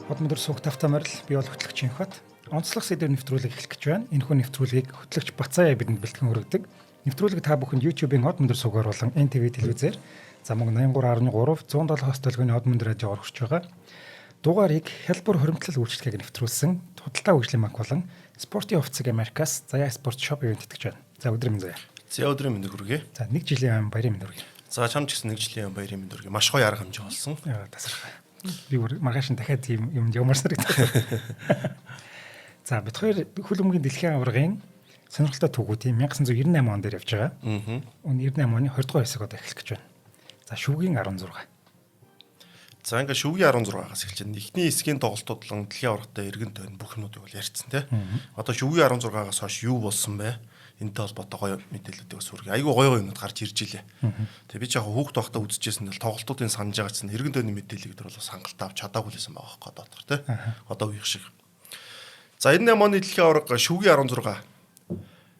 Хот мөдөр суух тавтай морил би бол хөтлөгч Инхот. Онцлог сэдвээр нэвтрүүлэг эхлэх гэж байна. Энэхүү нэвтрүүлгийг хөтлөгч Бацаая бидэнд бэлтгэн хүргэдэг. Нэвтрүүлэг та бүхэнд YouTube-ийн Хот мөндөр суугаар болон NTV телевизээр за мөн 83.3 107 хос төлгөөний Хот мөндөр радиогоор хүрч байгаа. Дугаарыг хялбар хуримтлал үйлчлэгийг нэвтрүүлсэн худалдаа хөгжлийн банк болон спортын хувцсыг Америкаас Заяа спорт шоп ивент тэтгэж байна. За өдрийн мэнд Заяа. За өдрийн мэнд хүргэе. За нэг жилийн баярын мэнд хүргэе. За чам ч гэсэн нэг жилийн баярын мэнд хүргэе. Маш гоё арга хэмжээ болсон. Тасархай. Би бүр маргааш нь дахиад тийм юм явмаар санагдав. За бид хоёр хөл өмгийн дэлхийн аваргын сонирхолтой түүхүүдийн 1998 он дээр явж байгаа. 98 оны 20 дугаар хэсэг одоо эхлэх гэж байна. За шүвгийн 16. За ингээ шүвгийн 16-аас эхэлж байна. Эхний хэсгийн тоглолтууд л дэлхийн аваргатай эргэн тойрон бүх юмнуудыг бол ярьсан тий. Одоо шүвгийн 16-аас хойш юу болсон бэ? Энэтэй холбоотой гоё мэдээллүүдийг бас хүргэе. Айгүй гоё гоё юмнууд гарч ирж илээ. Тэгээ би ч яг хүүхд байхдаа үзчихсэн л тоглолтуудын санаж байгаа чинь эргэн тойрны мэдээллийг тэр бол хангалттай авч чадаагүй лсэн байгаа байхгүй одоо тий. Одоо үеих шиг. За 98 оны дэлхийн аварга шүвгийн 16.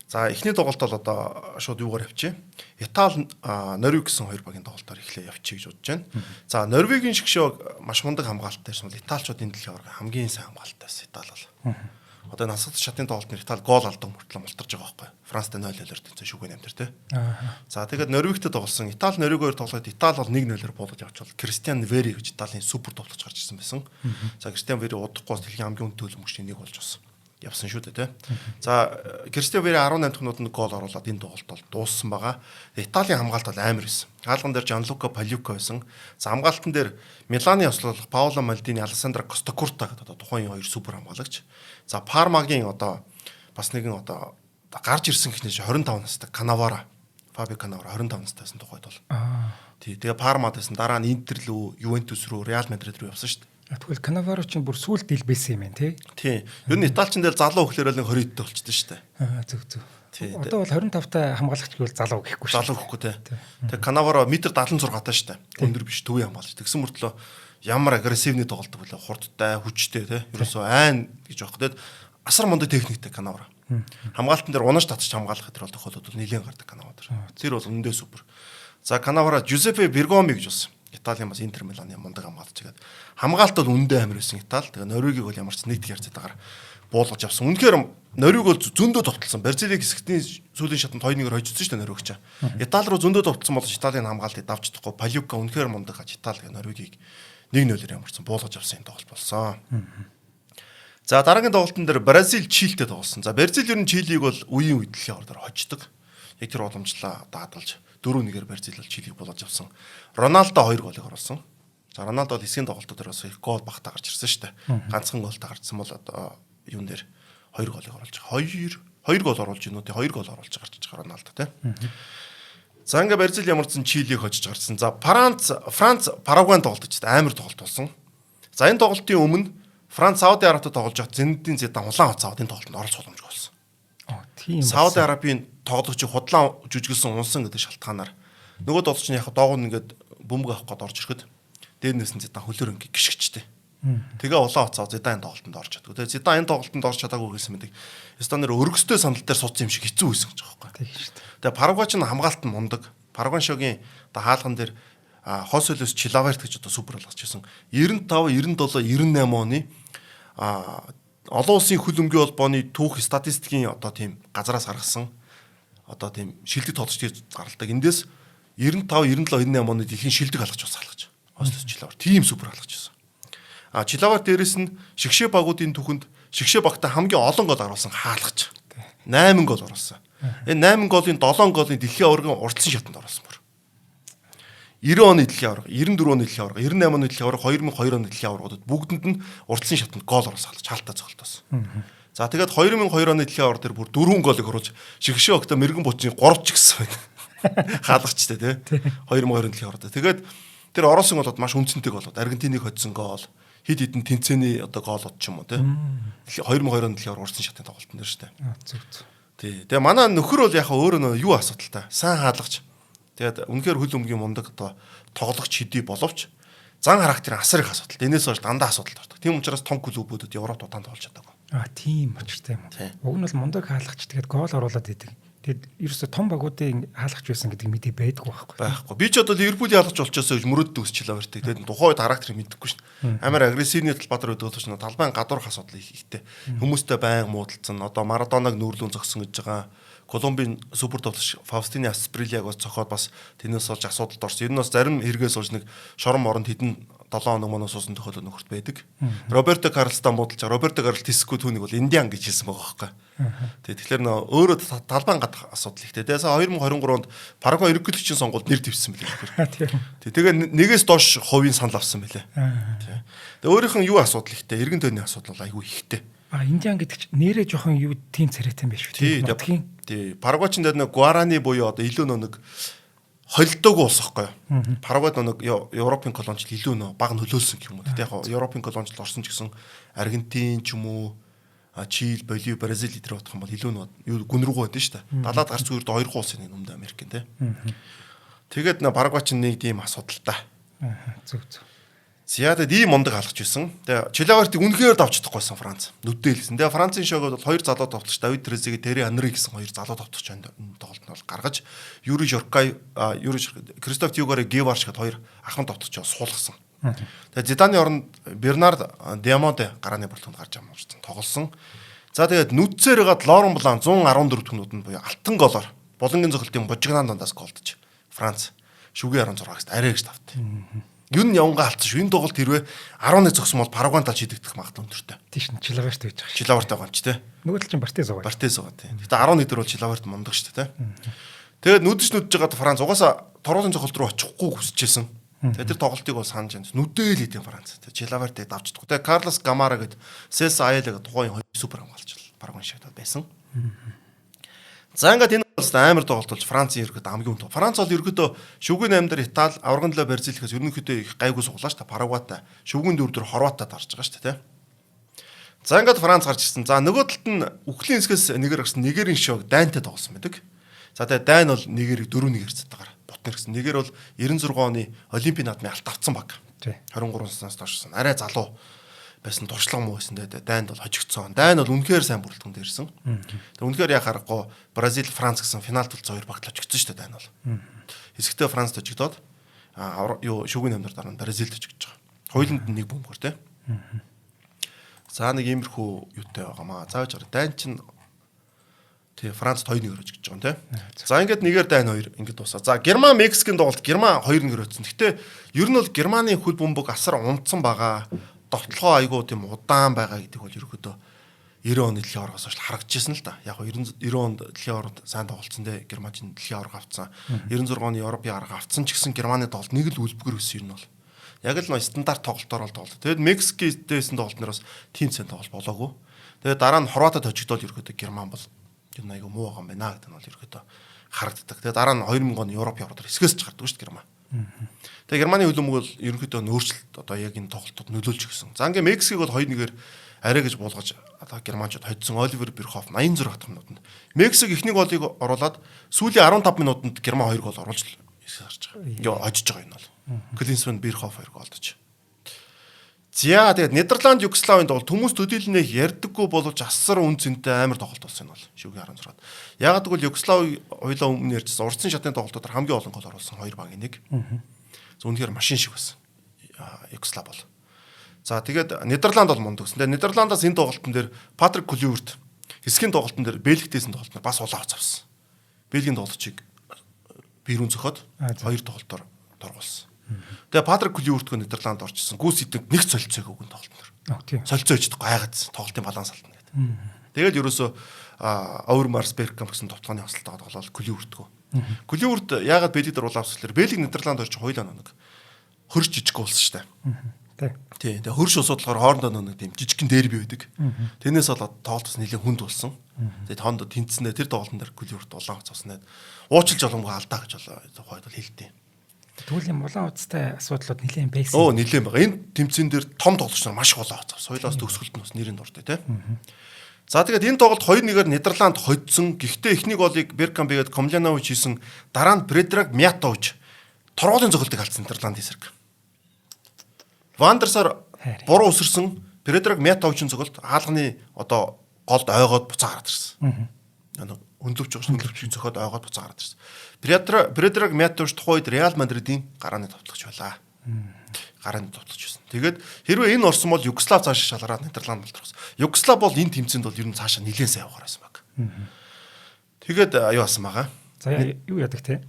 За эхний тоглолт бол одоо шууд юугаар явчих. Итали Норвег гэсэн хоёр багийн тоглолтоор эхлээ явчих гэж бодож байна. За Норвегийн шгшөө маш мундаг хамгаалалттай байсан бол Италичууд энэ дэлхийн аварга хамгийн сайн хамгаалалттай байсан Итали бол. Одоо энэ асуулт шатын тоглолтын Итали гол алдан мөртлөө мултарж байгаа байхгүй. Францтай 0-0-оор тэнцэн шүгэн 8 дээр тий. За тэгээд Норвегтэй тоглосон. Итали Норвег хоёр тоглоод Итали бол 1-0-оор буулгаж авчвал Кристиан Вери гэж Италийн супер тоглогч гарч ирсэн байсан. За Кристиан Вери удахгүй дэлхийн хамгийн үнэтэй хөлбөмбөгчдийн нэг болж бас явсан шүү дээ тий. За Кристиан Вери 18 дахь минутанд гол оруулаад энэ тоглолт бол дууссан байгаа. Италийн хамгаалалт бол амар байсан. Хаалган дээр Жанлука Палюка байсан. За хамгаалтан дээр Миланы ослол Паоло Мальдини, Алессандро Костакурта гэдэг одоо тухайн хоёр супер хамгаалагч. За Пармагийн одоо бас нэгэн одоо гарч ирсэн гэхнээс 25 настай Канавара, Фаби Канавара 25 настай байсан тухайд бол. Тий. Тэгээ Пармад байсан. Дараа нь Интер лүү, Ювентус рүү, Реал Мадрид рүү явсан шүү дээ. Тэгвэл Канаваро чинь бүр сүүл дил байсан юм байна тий. Тий. Ер нь Италичин дээр залуу хөлөөр л 20 дэх болчихдээ шүү дээ. Зөв зөв. Одоо бол 25 та хамгаалагч гэвэл залуу гэхгүй шүү. Залуу гэхгүй тий. Тэгээ Канаваро метр 76 таа шүү дээ. Өндөр биш төвийн хамгаалагч. Тэгсэн мөртлөө ямар агрессивны тоглолт бөлөө хурдтай, хүчтэй тий. Ерөөсөө айн гэж аахгүй. Тэгээд асар мундаг техниктэй Канаваро. Хамгаалтан дээр унаж татчих хамгаалах тэр бол тохиолдол бол нэлээд гардаг Канаваро. Тэр бол үнэндээ супер. За Канаваро Жузеппе Бергоми гэж болсон. Италийн бас Интер Миланы мундаг хамгаалагч гэдэг. Хамгаалт бол үнэндээ амар байсан Итали. Тэгээ Норвегийг бол ямар ч нэг харьцаатайгаар буулгаж авсан. Үнэхээр Норвег бол зөндөө товтлсон. Бразилийн хэсэгтний сүүлийн шатанд 2-1-ээр хожигдсон шүү дээ Норвегч. Итали руу зөндөө товтлсон болж Италийн хамгаалтыг давж чадахгүй. Палюка үнэхээр мундаг аж Итали Норвегийг 1-0-ээр ямарсан буулгаж авсан энэ тоглолт болсон. За дараагийн тоглолтын дээр Бразил Чилитэй тоглосон. За Бразил ер нь Чилиг бол үеийн үед дэлхийн аваргаар хождог. Яг тэр уламжлаа одоо хадгалж 4-1-ээр Бразил бол Чилиг буулгаж авсан. Роналдо 2 голыг оруулсан. За Роналдо бол хэсгийн тоглолтууд дээр бас их гол багтаа гарч ирсэн шүү дээ. Ганцхан голтой гарчсан бол одоо юун дээр 2 голыг оруулж байгаа. 2 гол оруулж гинүү те 2 гол оруулж гарч байгаа Роналдо те. За ингээ Бразил ямар ч сан Чилиг хожиж гарсан. За Франц Парагвайн тоглолт ч амар тоглолт болсон. За энэ тоглолтын өмнө Франц Сауди Арабитай тоглож байхад Зинедин Зидан улаан хуцаа аваад энэ тоглолтод оролцох боломжгүй болсон. Тийм. Сауди Арабийн тоглогчийг худлаа жүжиглсэн унсан гэдэг шалтгаанаар нөгөө тоглогч нь яг доогуур ингээд бөмбөг авах гээд орж ирэхэд дээрнээс нь Зидан хөлөөр ингээд гიშгчтэй. Тэгээ улаан хуцаа Зидан энэ тоглолтод орж чаддаггүй. Тэгээ Зидан энэ тоглолтод орж чадаагүй гэсэн мэдэг. Станер өргөстэй сандал дээр суудсан юм шиг хэцүү байсан гэж байгаа байхгүй. Тийм шүү дээ. Тэгээ Парагвай ч хамгаалт нь мундаг. Парагвай шогийн одоо хаалган дээр Хосолос Чилаверт гэж одоо супер болгож ирсэн. 95, 97, 98 оны олон улсын хөл өмгийн холбооны түүх статистикийн одоо тийм газараас гаргасан одоо тийм шилдэг тоглогчдыг гаргалдаг. Эндээс 95, 97, 98 оны дэлхийн шилдэг алгаж бас алгаж. Хосолос Чилаверт тийм супер алгаж ирсэн. Чилаверт дээрэс нь шигшээ багуудын түүхэнд шигшээ багтаа хамгийн олон гол оруулсан хаалгач. 8 гол оруулсан. Энэ 8 голын 7 голын дэлхийн аваргын урдсан шатанд оруулсан бүр. 90 оны дэлхийн аварга, 94 оны дэлхийн аварга, 98 оны дэлхийн аварга, 2002 оны дэлхийн аваргуудад бүгдэнд нь урдсан шатанд гол оруулсан халж хаалтаа цогцолтоос. За тэгээд 2002 оны дэлхийн аварга дээр бүр 4 голыг оруулж шигшээ огтой мэрэгэн буучин 3 ч гэсэн байна. Хаалгачтай тий. 2002 дэлхийн аварга. Тэгээд тэр оруулсан голууд маш үнцэнтэй голууд. Аргентиныг хоцсон гол, хэд хэдэн тэнцээний одоо гоолууд ч юм уу тий. 2002 оны дэлхийн аварга урдсан шатны тоглолтын дээр шүү дээ. Зөв зөв. Тий. Тэгээ манай нөхөр бол яг өөрөө нөө юу асуудалтай. Сайн хаалгач. Тэгээд үнэхээр хөл өмгийн мундаг одоо тоглогч хэдий боловч зан характерын асар их асуудал. Энээс хойш дандаа асуудалд ордог. Тийм учраас том клубүүдэд Европт удаан тоглож чадаагүй. Тийм учиртай юм уу? Уг нь бол мундаг хаалгач тэгээд гол оруулаад идэг. Тэгэд ерөөсө том багуудын хаалгач байсан гэдэг мэдээ байдгүй байхгүй. Байхгүй. Би ч одоо Ливерпулийн хаалгач болчихосоо гэж мөрөөддөг ус Чилавертыг. Тэгээд тухайн үед характерыг мэдэхгүй шин. Амар агрессивны талбай дээр байдаг боловч талбайн гадуурх асуудал их ихтэй. Хүмүүстэй байнга муудалцсан. Одоо Марадонаг нүүрлүүн зогсон гэж байгаа. Колумбийн супер тоглогч Фаустини Асприлиаг бас цохоод бас тэрнээс болж асуудалд орсон. Ер нь бас зарим хэрэгээс болж нэг шорон моронд хэдэн 7 хоног моноо суусан тохиолдол нөхөрт байдаг. Роберто Карлостой муудалж байгаа. Роберто Карлос тисгүй түүнийг бол Индиан гэж хэлсэн байгаа байхгүй. Тэгээ тэгэхээр нөө өөрөө талбайн гадах асуудал ихтэй. Тэгээ 2023 онд Парагвай ерөнхийлөгчийн сонгуульд нэр дэвшсэн билээ. Тэгээ нэгээс доош хувийн санал авсан билээ. Тэгээ өөрийнх нь юу асуудал ихтэй? Эргэн тойрны асуудал бол айгүй ихтэй. А Индиан гэдэг чинь нэрээ жоохон юу тийм царайтай юм биш үү? Тий. Парагвайчин дээр нэг Гуарани буюу одоо илүү нэг холилдоогүй улс байхгүй юу? Парагвайд нэг Европын колоничл илүү нөө баг нөлөөлсөн гэх юм уу. Тэг яг Европын колоничл орсон ч гэсэн Аргентин ч юм уу Чили, Боливи, Бразил эдгээр бодох юм бол илүү нөө юу гүн рүүгээ байдаг шүү дээ. Далаад гарц үерд хоёр улсын нэг өмнөд Америкийн тий. Тэгээд нөө Парагвайчин нэг тийм асуудалтай. Зөв зөв. Зяадад ийм мундаг алгаж байсан. Тэгээ Чилавертыг үнэхээр давж чадахгүйсэн Франц. Нүдээ хэлсэн. Тэгээ Францын шогод бол хоёр залуу тоглогч Давид Трезегэ Терри Анри гэсэн хоёр залуу тоглогч энэ тоглолтод бол гаргаж Юри Жоркай, Юри Кристоф Тюгоре Геварш гэдэг хоёр ахмад тоглогчоо суулгасан. Тэгээ Зиданы оронд Бернард Диамонте гарааны бүрэлдэхүүнд гарч амарсан тоглосон. За тэгээд нүдсээр гад Лорен Блан 114 минутанд буюу алтан голоор булангийн цохилтын бужигнаан дундаас голдож Франц шүгэ 16-аас арай гэж тавт. Юу н явангаа алдсан шүү. Энэ тоглолт хэрвээ 11 зогсон бол Парагвайн тал шийдэгдэх магадлал өндөртэй. Тийш нь Чилаварт байж байгаа. Чилаварт байгаа юм чи тэ. Нөгөө тал чинь Бартез байгаа. Бартез байгаа тийм. Гэтэ 11 дээр бол Чилаварт мундаг шүү дээ тэ. Тэгээд нүдэж нүдж байгаад Франц угаасаа торгуулийн цохилт руу очихгүй хүсэжсэн. Тэгээд тэр тоглолтыг бол санаж байна. Нүдээл идэв Франц. Тэгээд Чилавартыг давж чадахгүй. Тэгээд Карлос Гамара гээд Селса Аяла гээд тухайн хоёр супер хамгаалагч Парагвайн шигтад байсан. За ингээд энэ бол амар тоглолт болж Францын ерөөдөө хамгийн үнэтэй. Франц бол ерөөдөө шүгэн 8 дээр Итали, аваргын төлөө Бразил гэхээс ерөнхийдөө их гайгүй суглаа шүү дээ. Парагвайтай, шүгэн 4 дээр Хорваттай дарж байгаа шүү дээ, тэ. За ингээд Франц гарч ирсэн. За нөгөө талд нь үхлийн хэсгээс нэгээр гарсан Нигерийн шог Дайнтай тоглосон байдаг. За тэгээ Дайн бол Нигерийг 4-1 хэрцтэйгээр бутнер гэсэн. Нигер бол 96 оны Олимпийн наадмын алт авцсан баг. 23 наснаас доош. Арай залуу байсан туршлага муу байсан дээ. Дайнд бол хожигдсон. Дайн бол үнэхээр сайн бүрэлдэхүүн дээрсэн. Тэгээ үнэхээр яа харахгүй Бразил, Франц гэсэн финал төлцөө хоёр багт хожигдсон шүү дээ Дайн бол. Хэсэгтээ Франц хожигдоод юу шүгэн намдар дараа нь Бразилд хожигдож байгаа. Хоёуланд нэг бөмбөр те. За нэг иймэрхүү юутай байгаамаа. За гэж байгаа. Дайн чинь тий Францд 2-1 хожигдож байгаа юм те. За ингээд нэгээр Дайн 2 ингээд дуусаа. За Герман Мексикийн тоглолт Герман 2-1 хоцсон. Гэтэ ер нь бол Германы хөл бөмбөг асар унтсан байгаа. Довтлогоо айгуу тийм удаан байгаа гэдэг бол ерөөхдөө 90 оны дэлхийн аваргаас хойш харагдчихсан л да. Яг 90 онд дэлхийн аваргад сайн тоглолцсон те. Герман чинь дэлхийн аварга авцсан. 96 оны Европын аварга авцсан ч гэсэн Германы тоглолт нэг л үлбгэр өссөн юм бол. Яг л нөө стандарт тоглолтоор бол тоглолт. Тэгэд Мексиктэй байсан тоглолт нэр бас тийм сайн тоглолт болоогүй. Тэгээд дараа нь Хорватад хожигдоод ерөөхдөө Герман бол энэ айгуу муу байгаа юм байна гэдэг нь бол ерөөхдөө харагддаг. Тэгээд дараа нь 2000 оны Европын аварга дээр хэсгээс ч гардаг шүү дээ Герман. Тэгээ Германы хөлбөмбөг бол ерөнхийдөө нөөцлөлт одоо яг энэ тоглолтод нөлөөлж өгсөн. За ингээ Мексикийг бол 2-1-ээр арай гэж буулгаж одоо германчууд хоцсон Оливер Бирхоф 86 дахь минутанд. Мексик эхний голыг оруулаад сүүлийн 15 минутанд Герман 2 гол оруулж харж байгаа. Ингээ хожиж байгаа юм бол. Клинсман Бирхоф 2 голдож. За тэгээд Нидерланд Югославийн тоглолт хүмүүс төдийлөн нэг ярьдаггүй боловч асар үн цэнтэй амар тоглолт болсон юм бол шүгийн 16-д. Яагаад гэвэл Югослав хоёлаа өмнө ярьжсэн урдсан шатны тоглолтоор хамгийн олон гол оруулсан хоёр багийн нэг. Зөв үнэхээр машин шиг байсан. Югослав бол. За тэгээд Нидерланд бол мундаг гэсэн. Тэгээд Нидерландаас энэ тоглолтын дээр Патрик Клюверт хэсгийн тоглолтын дээр Бельгитэйсэн тоглолтоор бас улаан хуц авсан. Бельгийн тоглогчийг бирүүн зөхөд хоёр тоглолтоор торгуулсан. Тэгээ Патрик Клювертгөө Нидерланд орчихсон. Гүс идэнд нэг солилцоог өгөн тоглолтоор. Солилцоо хийж гайхаад тоглолтын баланс алдна гэдэг. Тэгэл ерөөсөө Овермарс Беркамп гэсэн товтлооны хосолтойгоо тоглоод Клювертгөө. Клюверт яагаад Бельги дээр улаан авсан гэхээр Бельги Нидерланд хоёр ч хоёулаа нэг хөрш жижиг болсон шүү дээ. Тий. Тэгээ хөрш усууд болохоор хоорондоо нэг тийм жижигхэн дерби байдаг. Тэрнээс болоод тоглолт бас нэлээд хүнд болсон. Тэгээ тоонд тэнцснээр тэр тоглолтын дээр Клюверт улаан хуц авсан. Уучлж боломгүй алдаа гэж бол тухайд бол хэлдэг. Тэгвэл юм улаан хуцтай асуудлууд нэлээд байсан. Оо нэлээд байгаа. Энэ тэмцээн дээр том тоглогч нар маш их улаан хуц авсан. Соёлоос төгсгөлд нь бас нэрийн дуртай тий. За тэгээд энэ тоглолт 2-1-ээр Нидерланд хоцсон. Гэхдээ эхний голыг Беркамп гээд Комлянович хийсэн. Дараа нь Предраг Мятович торгуулийн цохилтыг алдсан Нидерландын эсрэг. Вандерсаар буруу өсөрсөн Предраг Мятовичийн цохилт хаалганы одоо голд ойгоод буцаа гараад ирсэн. Хөндлөвч байгаа хөндлөвчийг зөхиод ойгоод буцаа гараад ирсэн. Предраг Мятович тухайн үед Реал Мадридын гарааны товтлогч байлаа. Гарааны товтлогч байсан. Тэгээд хэрвээ энэ орсон бол Югослав цаашаа шалгараад Нидерланд болторхсон. Югослав бол энэ тэмцээнд бол ер нь цаашаа нэлээд сайн явахаар байсан баг. Тэгээд юу асан байгаа. За юу яадаг те?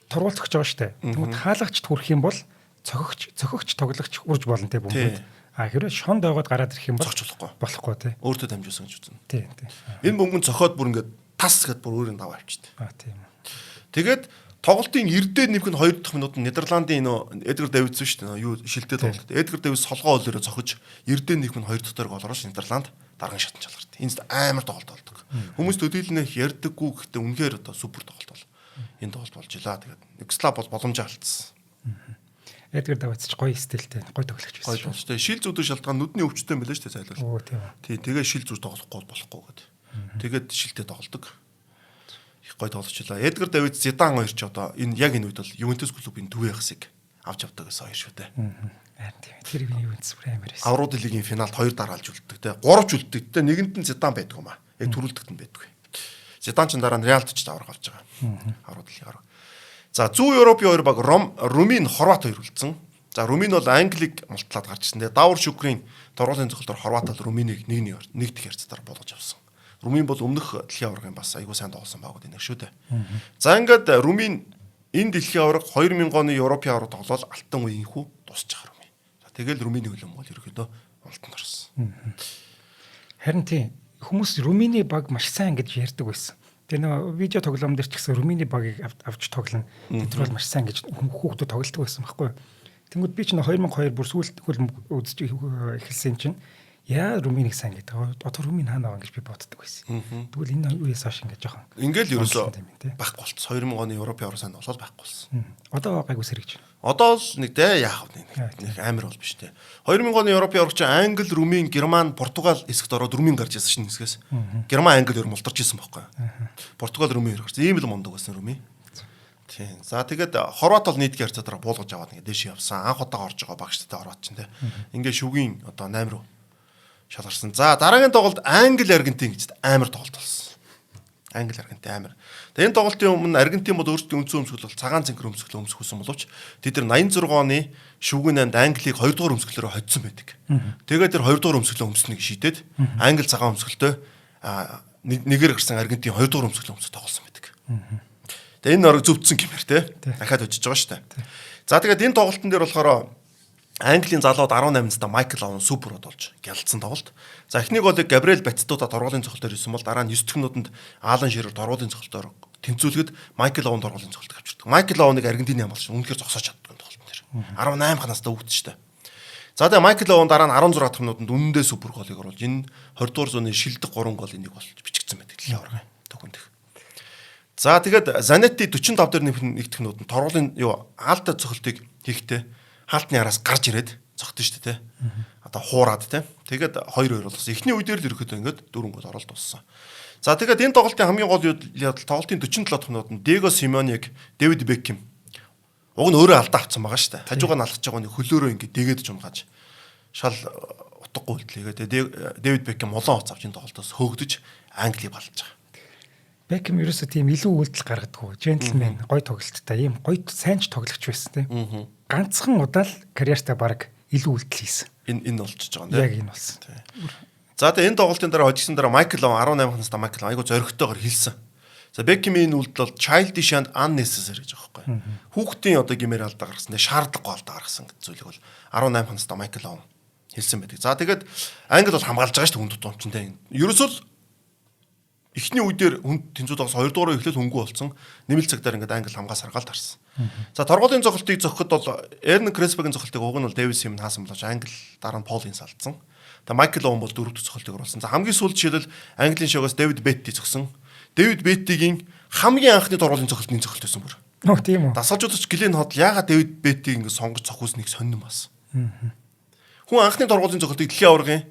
Тургуул зөхөж байгаа штэ. Тэгмэд хаалгачд хүрэх юм бол цохигч тоглогч үрж болно те бөмбөд. А хэрвээ шонд ойгоод гараад ирэх юм бол цогч болохгүй. Болохгүй тий. Өөртөө дамжуулсан гэж үзнэ. Тий, тий. Энэ бөмбөг цохиод бүр ингээд тас гэд бүр өөрийн даваа авчихдээ. А тийм. Тэгээд тоглолтын эрдээ нэмэх нь 2 дахь минутанд Нидерландын нөө Эдгар Дэвидс шүү дээ. Юу шилтэй тоглолт. Эдгар Дэвидс солгоо олоороо цохиж эрдээ нэмэх нь 2 дахь гол оруулж Нидерланд дарган шатан шалгарт. Энэ амар тоглолт болдог. Хүмүүс төдийлнэх ярьдаггүй гэхдээ үнэхээр одоо супер тоглолт бол. Энэ тоглолт болж илаа. Тэгээд Югослав бол боломжоо алдсан. Эдгар Давидс ч гоё стилтэй, гоё тоглогч байсан. Гоё тоглогчтой. Шил зүүдэн шалтгаан нүдний өвчтөй юм билээ шүү дээ зайлуул. Оо тийм. Тий, тэгээ шил зүүд тоглохгүй болохгүй гэдэг. Тэгээд шилтэй тоглодог. Их гоё тоглогч лээ. Эдгар Давидс, Зидан хоёр ч одоо энэ яг энэ үед бол Ювентус клубын төвийн хасыг авч явдаг гэсэн хоёр шүү дээ. Харин тийм. Тэр Ювентус бүр амар байсан. Аврал лигийн финалд 2 дараалж үлддэг те. 3 ч үлддэг те. Нэгэнд нь Зидан байдаг юм аа. Яг төрүүлдэгт нь байдгүй. Зидан ч дараа нь Реалд ч авраг авч байгаа. Аврал лигийн авраг. За зүүн Европын хоёр баг Румын Хорват хоёр үлдсэн. За Румын бол Англиг мултлаад гарч ирсэн. Тэгээ Давар Шүкрийн торгуулийн цохолтоор Хорват бол Румынийг 1-1 нэг дэх харьцаагаар болгож авсан. Румын бол өмнөх дэлхийн аваргын бас айгүй сайн тоглосон багууд нэг шүү дээ. За ингээд Румын энэ дэлхийн аварга 2000 оны Европын аварга тоглоол алтан үеийн хүү дуусчих Румын. За тэгэл Румыны хөлөм бол ерөөхдөө уналтанд орсон. Харин тийм хүмүүс Румыны баг маш сайн гэж ярьдаг байсан. Тэгээ нөгөө видео тоглоом дээр ч гэсэн Румыны багийг авч тоглоно. Тэд нар бол маш сайн гэж хүүхдүүд тоглолдог байсан байхгүй юу. Тэнгүүд би ч нөө 2002 бүр сүүлд хөл үзэж эхэлсэн чинь яа Румынийг сайн гэдэг. Одоо Румын хаана байгаа гэж би боддог байсан. Тэгвэл энэ үеэс хойш ингэж жоохон. Ингээл ерөөсөө байхгүй болцсон. 2000 оны Европын аварга сайн болоод байхгүй болсон. Одоо гайгүй сэргэж байна. Одоо л нэг дээ яах вэ нэг амар бол биш те. 2000 оны Европын аварга чинь Англи, Румын, Герман, Португал хэсэгт ороод Румын гарч ирсэн шин хэсгээс. Герман, Англи ер нь мултарч ирсэн байхгүй. Португал, Румын хоёр гарсан. Ийм л мундаг байсан Румын. Тийм. За тэгээд Хорват бол нийтгийн харьцаагаар буулгаж аваад ингээд дээш явсан. Анх удаага орж байгаа багштай Хорват чинь те. Ингээд шүгийн одоо 8 руу шалгарсан. За дараагийн тоглолт Англи Аргентин гэж амар тоглолт болсон. Англи Аргентин амар. Тэгээ энэ тоглолтын өмнө Аргентин бол өөрсдийн үндсэн өмсгөл бол цагаан цэнхэр өмсгөл өмсгсөн боловч тэд нар 86 оны шүгэн 8-нд Англиг 2 дугаар өмсгөлөөр хоцсон байдаг. Тэгээд тэр 2 дугаар өмсгөлөө өмснө гэж шийдээд Англи цагаан өмсгөлтэй нэгээр гарсан Аргентин 2 дугаар өмсгөлөө өмсөж тоглосон байдаг. Тэгээ энэ орог зөвдсөн гэмээр те. Дахиад очиж байгаа шүү дээ. За тэгээд энэ тоглолтын дээр болохоор Английн залууд 18 настай Майкл Оуэн супер болж гялцсан тоглолт. За эхнийг бол Габриэл Батистута торгуулийн цохолтоор ирсэн бол дараа нь 9 дэх минутанд Алан Ширер торгуулийн цохолтоор тэнцвүүлэхэд Майкл Оуэн торгуулийн цохолтыг авчирдаг. Майкл Оуэныг Аргентины хамгаалагч үнэхээр зогсоож чаддаггүй тоглолтын дээр. 18 настай хүүхэд шүү дээ. За тэгээ Майкл Оуэн дараа нь 16 дахь минутанд үнэндээ супер голыг оруулж энэ 20 дугаар зууны шилдэг 3 голын нэг болж бичигдсэн байдаг дэлхийн аваргын төхөндөх. За тэгээд Занетти 45 дээр нэг дэх минутанд торгуулийн юу хаалта цохолтыг хийхдээ хаалтны араас гарч ирээд цогтөн шүү дээ те. Одоо хуураад те. Тэгээд 2-2 болгосон. Эхний үе дээр л ерөөхдөө ингээд 4 гол оролт дууссан. За тэгээд энэ тоглолтын хамгийн гол явдал тоглолтын 47 дахь минутанд Диего Симеоныг Дэвид Бекхэм уг нь өөрөө алдаа авцсан байгаа шүү дээ. Хажуугаа нь алхаж байгаа нэг хөлөөрөө ингээд дэгээд жунгааж шал утгагүй үлдлээгээ. Дэвид Бекхэм улаан хуц авч энэ тоглолтоос хөөгдөж Англиг балж байгаа. Бекхэм ерөөсөө тийм илүү үйлдэл гаргадаггүй. Джентльмен, гоё тоглолттой, ийм гоё сайн ч тоглогч байсан тийм. Ганцхан удаа л карьертаа баг илүү үйлдэл хийсэн. Энэ болчихж байгаа юм тийм. Яг энэ болсон. За тэгээ энэ тоглолтын дараа хожигдсан дараа Майкл Оуэн 18 настай Майкл Оуэн айгу зоригтойгоор хэлсэн. За Бекхэмийн энэ үйлдэл бол childish and unnecessary гэж байгаа байхгүй. Хүүхдийн одоо гимээр алдаа гаргасан, тэгээ шаардлагагүй алдаа гаргасан гэдэг зүйлийг бол 18 настай Майкл Оуэн хэлсэн байдаг. За тэгээд Англи бол хамгаалж байгаа шүү дээ хүн тутам чинь тийм. Ерөөсөө л эхний үе дээр хүн тэнцүүд байгаас 2 дугаар эхлэл хөнгүү болсон. Нэмэлт цагтаар ингээд Англи хамгаас аргаал тарсан. За торгуулийн цохолтыг зохиход бол Эрн Креспогийн цохолтыг уг нь бол Дэвис юм хаасан боловч Англи дараа нь Полин салдсан. Тэгээ Майкл Оуэн бол дөрөв дэх цохолтыг оруулсан. За хамгийн сүүлд жишээлбэл Английн шогоос Дэвид Бетти зогсон. Дэвид Беттигийн хамгийн анхны торгуулийн цохолт нэг цохолт байсан бүр. Нөө тийм үү. Дасгалжуулагч Глен Ходл яагаад Дэвид Беттиг ингээд сонгож цохиулсныг сонин бас. Хүн анхны торгуулийн цохолтыг дэлхийн аваргын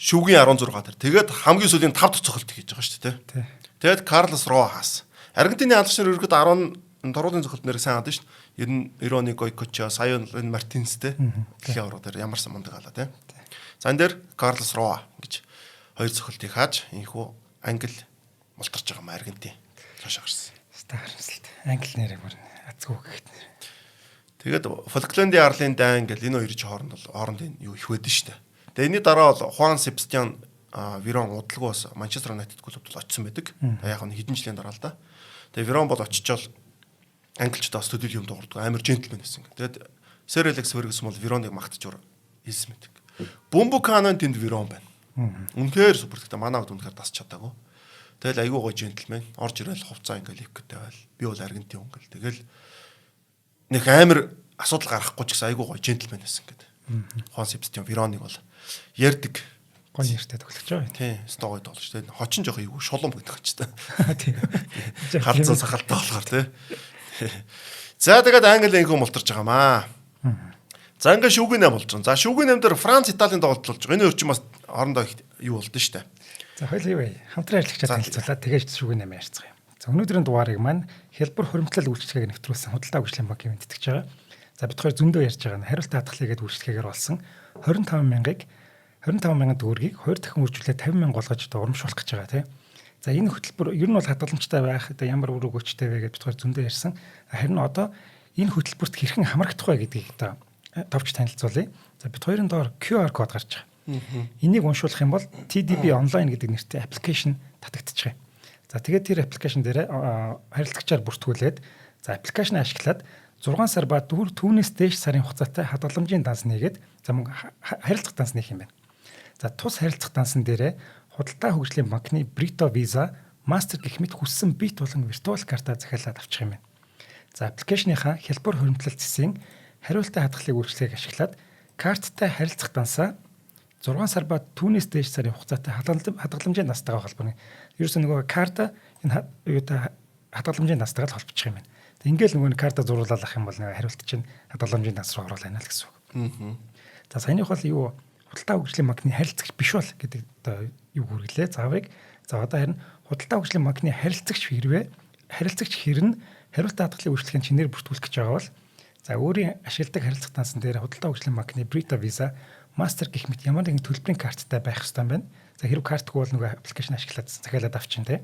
шүгийн 16 дээр. Тэгээд хамгийн сүүлийн 5 дахь цохолт хийж байгаа шүү дээ. Тэгээд Карлос Рохас. Аргентины алгаш нар ерөөхдөө 10 торгуулийн цохолт нэр сайн авдаг шүү дээ. 90 оны Гойкочо, Саян Мартинс те. Дэлхийн аварга дээр ямар сан мундаг алаа те. За энэ дээр Карлос Роа гэж хоёр цохолтыг хааж инхүү Англи мултарч байгаа юм Аргентин. Цаашаа гарсан. Харамсалт. Англи нэрийг бүр азгүй гэхэд. Тэгээд Фолклендийн арлын дайн гэл энэ хоёр ч хооронд бол хоорондын юу их байдэн шүү дээ. Тэгээ энэний дараа бол Хуан Себастьян Верон удалгүй бас Манчестер Юнайтед клубт бол очсон байдаг. Тэгээ яг нь хэдэн жилийн дараа л да. Тэгээ Верон бол очичоол англичд бас төдийл юм дуурдаг. Амар джентльмен байсан. Тэгээд Сэр Алекс Фергюсон бол Вероныг магтаж хэлсэн байдаг. Бумбу Канон тэнд Верон байна. Үнэхээр супер. Гэхдээ манай хувьд үнэхээр дасч чадаагүй. Тэгэл айгүй гоё джентльмен. Орж ирэл хувцаа ингээл ивкэтэй байл. Би бол Аргентин хүн гэл. Тэгэл нэг амар асуудал гаргахгүй ч гэсэн айгүй гоё джентльмен байсан гэдэг. Хуан Себастьян Вероныг бол ярьдаг. Гоё нэртэй тоглож байгаа. Тийм, өстой гоё тоглож. Тэгээд хочин жоох эйгүү шулуун гэдэг ч та. Тийм. Харцсан сахалтай болохоор тий. За тэгээд Англи инхүү мултарч байгаа маа. За ингээд шүүгийн 8 болж байгаа. За шүүгийн 8 дээр Франц Италийн тоглолт болж байгаа. Энэ хоёр чинь бас хоорондоо юу болдсон шүү дээ. За хоёул юу вэ? Хамтран ажиллагчдад танилцуулаад тэгээд шүүгийн 8 ярьцгаая. За өнөөдрийн дугаарыг маань хялбар хуримтлал үйлчилгээг нэвтрүүлсэн худалдаа хөгжлийн банкын мэтгэж байгаа. За бид хоёр зөндөө ярьж байгаа нь хариултын хадгалъя гэдэг үйлчилгээгээр болсон 25 мянгаыг 25 мянган төгрөгийг 2 дахин үржүүлээд 50 мянга болгож одоо урамшуулах гэж байгаа тийм. За энэ хөтөлбөр ер нь бол хадгаламжтай байх одоо ямар үр өгөөчтэй вэ гэдээ бид хоёр зөндөө ярьсан. Харин одоо энэ хөтөлбөрт хэрхэн хамрагдах вэ гэдгийг одоо товч танилцуулъя. За бид хоёрын доор QR код гарч байгаа. Энийг уншуулах юм бол TDB online гэдэг нэртэй аппликейшн татагдчих юм. За тэгээд тэр аппликейшн дээр харилцагчаар бүртгүүлээд за аппликейшн ашиглаад 6 сар ба 4 түүнээс дээш сарын хугацаатай хадгаламжийн данс нээгээд за мөн харилцах данс нээх юм байна. За тус харилцах дансан дээрээ худалдаа хөгжлийн банкны Brito Visa, Master гэх мэт хүссэн бит болон виртуал карта захиалаад авчих юм байна. За аппликейшныхаа хялбар хуримтлал цэсийн хариултын хадгалыг үйлчлэгийг ашиглаад карттай харилцах дансаа 6 сар ба түүнээс дээш сарын хугацаатай хадгаламжийн данстайгаа холбоно. Ерөөсөө нөгөө карта энэ юутай хадгаламжийн данстайгаа л холбочих юм байна. Тэг ингээл нөгөө карта зуруулаад ах юм бол нөгөө хариулт чинь хадгаламжийн данс руу орол байна л гэсэн үг. За саяных бол юу худалдаа хөгжлийн банкны харилцагч биш бол гэдэг одоо юу хүргэлээ заавыг. За одоо харин худалдаа хөгжлийн банкны харилцагч хэрвээ харилцагч хэрнэ хариултын хадгалын үйлчлэгийн чинээр бүртгүүлэх гэж байгаа бол за өөрийн ашигладаг харилцах дансан дээр худалдаа хөгжлийн банкны Brito Visa, Master гэх мэт ямар нэгэн төлбөрийн карттай байх ёстой юм байна. За хэрв картгүй бол нөгөө аппликейшн ашиглаад захиалаад авчин тий.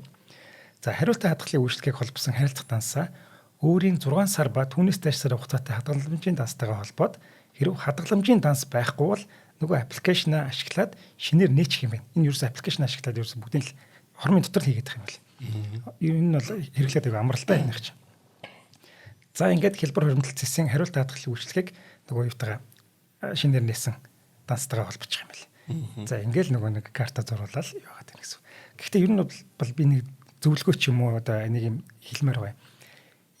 За хариултын хадгалын үйлчлэгийг холбосон харилцах дансаа өөрийн 6 сар ба түүнээс дээш сарын хугацаатай хадгаламжийн данстайгаа холбоод хэрв хадгаламжийн данс байхгүй бол нөгөө аппликейшнаа ашиглаад шинээр нээчих юм байна. Энэ ерөөсөө аппликейшн ашиглаад ерөөсөө бүгдийг л хормын дотор л хийгээд байгаа юм байна. Энэ бол хэрэглээд айгүй амралтай юм чинь. За ингээд хялбар хуримтлал цэсийн хариулт хадгалын үйлчлэгийг нөгөө юутайгаа шинээр нээсэн данстайгаа холбочих юм байна. За ингээл нөгөө нэг карта зуруулаад яваад байна гэсэн. Гэхдээ ер нь бол би нэг зөвлөгөө ч юм уу одоо энийг юм хэлмээр байгаа юм.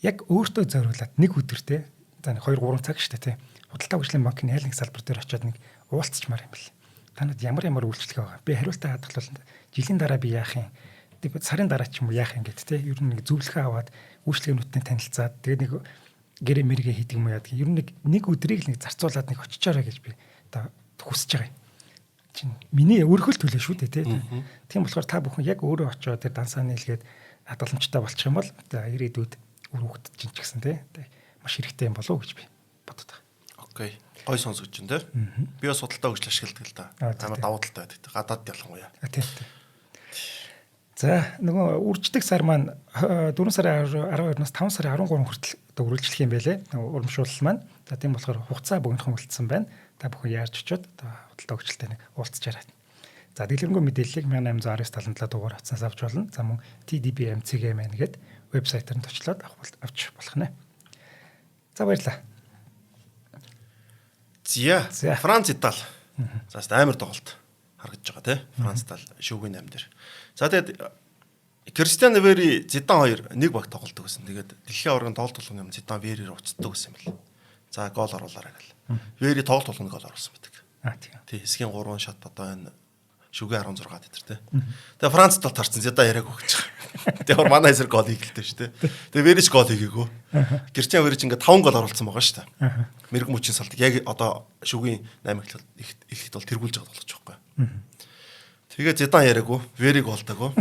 Яг өөртөө зориулаад нэг өдөр те за нэг 2 3 цаг шүү дээ те худалдаа хөгжлийн банкны аль нэг салбар дээр очиод нэг уулзчмаар юм бэл. Танад ямар ямар үйлчлэг байгаа. Би хариултаа хадгалвал жилийн дараа би яах юм? Тэг сарын дараа ч юм уу яах юм гэд те. Ер нь нэг зөвлөгөө аваад үйлчлэгнүүдтэй танилцаад тэгээд нэг гэрээ мэргээ хийдэг юм уу яадаг. Ер нь нэг өдрийг л нэг зарцуулаад нэг очичоорой гэж би одоо хүсэж байгаа юм. Чин миний өөрхөл төлөө шүү дээ те. Тийм болохоор та бүхэн яг өөрөө очиод тэр дансаа нийлгээд хадгаламжтай болчих юм бол за ирээдүйд үр хөвгт чинь ч гэсэн те маш хэрэгтэй юм болов уу гэж би бодод байгаа. Окей. Гой сонсогч чинь те. Би бас худалдаа хөгжил ашигладаг л да. Амар давуу талтай байдаг. Гадаад ялангуяа. Тийм тийм. За нөгөө үрждэг сар маань 4 сарын 12-наас 5 сарын 13 хүртэл одоо үргэлжлэх юм байлээ. Нөгөө урамшуулал маань. За тийм болохоор хугацаа богинохон үлдсэн байна. Та бүхэн яарч очиод одоо худалдаа хөгжилтэй нэг уулзчаарай. За дэлгэрэнгүй мэдээллийг 1819 77 дугаар утсаас авч болно. За мөн TDBMCGMN гээд вебсайтаар нь точлоод авч болох нэ. За баярлалаа. Зя. Франц Итали. За амар тоглолт харагдаж байгаа тий. Франц Итали шүүгийн 8 дээр. За тэгээд Кристиан Вери Зидан хоёр нэг баг тоглолдог гэсэн. Тэгээд дэлхийн аваргын тоглолт болгоно юм Зидан Вериэр уцдаг гэсэн юм бэл. За гол оруулаарай гэл. Вери тоглолт болгоно гол оруулсан байдаг. А тийм. Тий, хэсгийн 3 шат одоо энэ шүгэ 16 дээр тий. Тэгээ Францд бол тарцсан Зидан яриаг өгч байгаа. Тэгээ манай эсрэг гол хийгэлтэй шүү дээ. Тэгээ Верич гол хийгээгүй. Кристиан Верич ингээд 5 гол оруулсан байгаа шүү дээ. Мэрэгэн мөчийн салдаг. Яг одоо шүгийн 8 эхлэл эхлэхэд бол тэргүүлж байгаа тоглож байгаа байхгүй. Тэгээ Зидан яриаггүй, Вериг болтойгоо.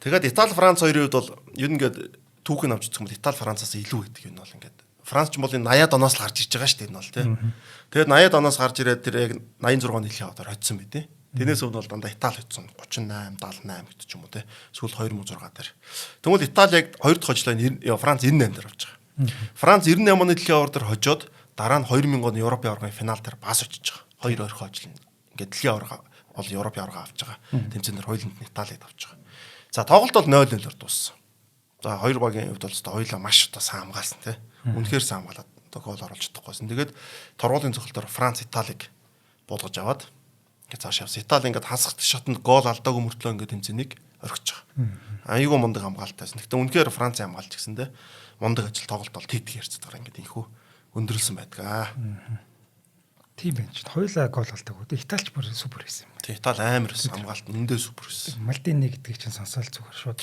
Тэгээд Итали Франц хоёрын хувьд бол ер нь ингээд түүхэн авч үзэх юм бол Итали Францаас илүү гэдэг юм бол ингээд Франц ч бол энэ 80-ад оноос л гарч ирж байгаа шүү дээ энэ бол тий. Тэгээд 80-ад оноос гарч ирээд тэр яг 86 оны дэлхийн аваар хоцсон байт тий. Тэрнээс өмнө бол дандаа Итали хоцсон 38 78 гэдэг ч юм уу те. Сүүл 2006 дээр. Тэгвэл Итали яг хоёр дахь хожлоо Франц 98 дээр авч байгаа. Франц 98 оны дэлхийн аварга дээр хожоод дараа нь 2000 оны Европын аваргын финал дээр бас очиж байгаа. Хоёр орхио хожлоо. Ингээд дэлхийн аварга бол Европын аварга авч байгаа. Тэмцээн дээр хоёуланд нь Италид авч байгаа. За тоглолт бол 0-0-оор дууссан. За хоёр багийн хувьд бол өстой хоёулаа маш одоо сайн хамгаалсан тий. Үнэхээр сайн хамгаалаад одоо гол оруулж чадахгүйсэн. Тэгээд торгуулийн цохолтоор Франц Италиг буулгаж аваад ингээд цааш явсан. Итали ингээд хасах шатанд гол алдаагүй мөртлөө ингээд тэмцээнийг орхиж байгаа. Айгүй мундаг хамгаалтайсан. Гэхдээ үнэхээр Францын хамгаалч гэсэндээ мундаг ажил тоглолт бол тэгдэг ярьцдаг ингээд инхүү өндөрлсөн байдаг аа. Тийм байх чинь. Хоёулаа гол алдаагүй. Италич бүр супер байсан юм. Тий, Итали амар байсан. Хамгаалт үндэ супер байсан. Мальдини гэдгийг чинь сонсоол зүгээр шууд.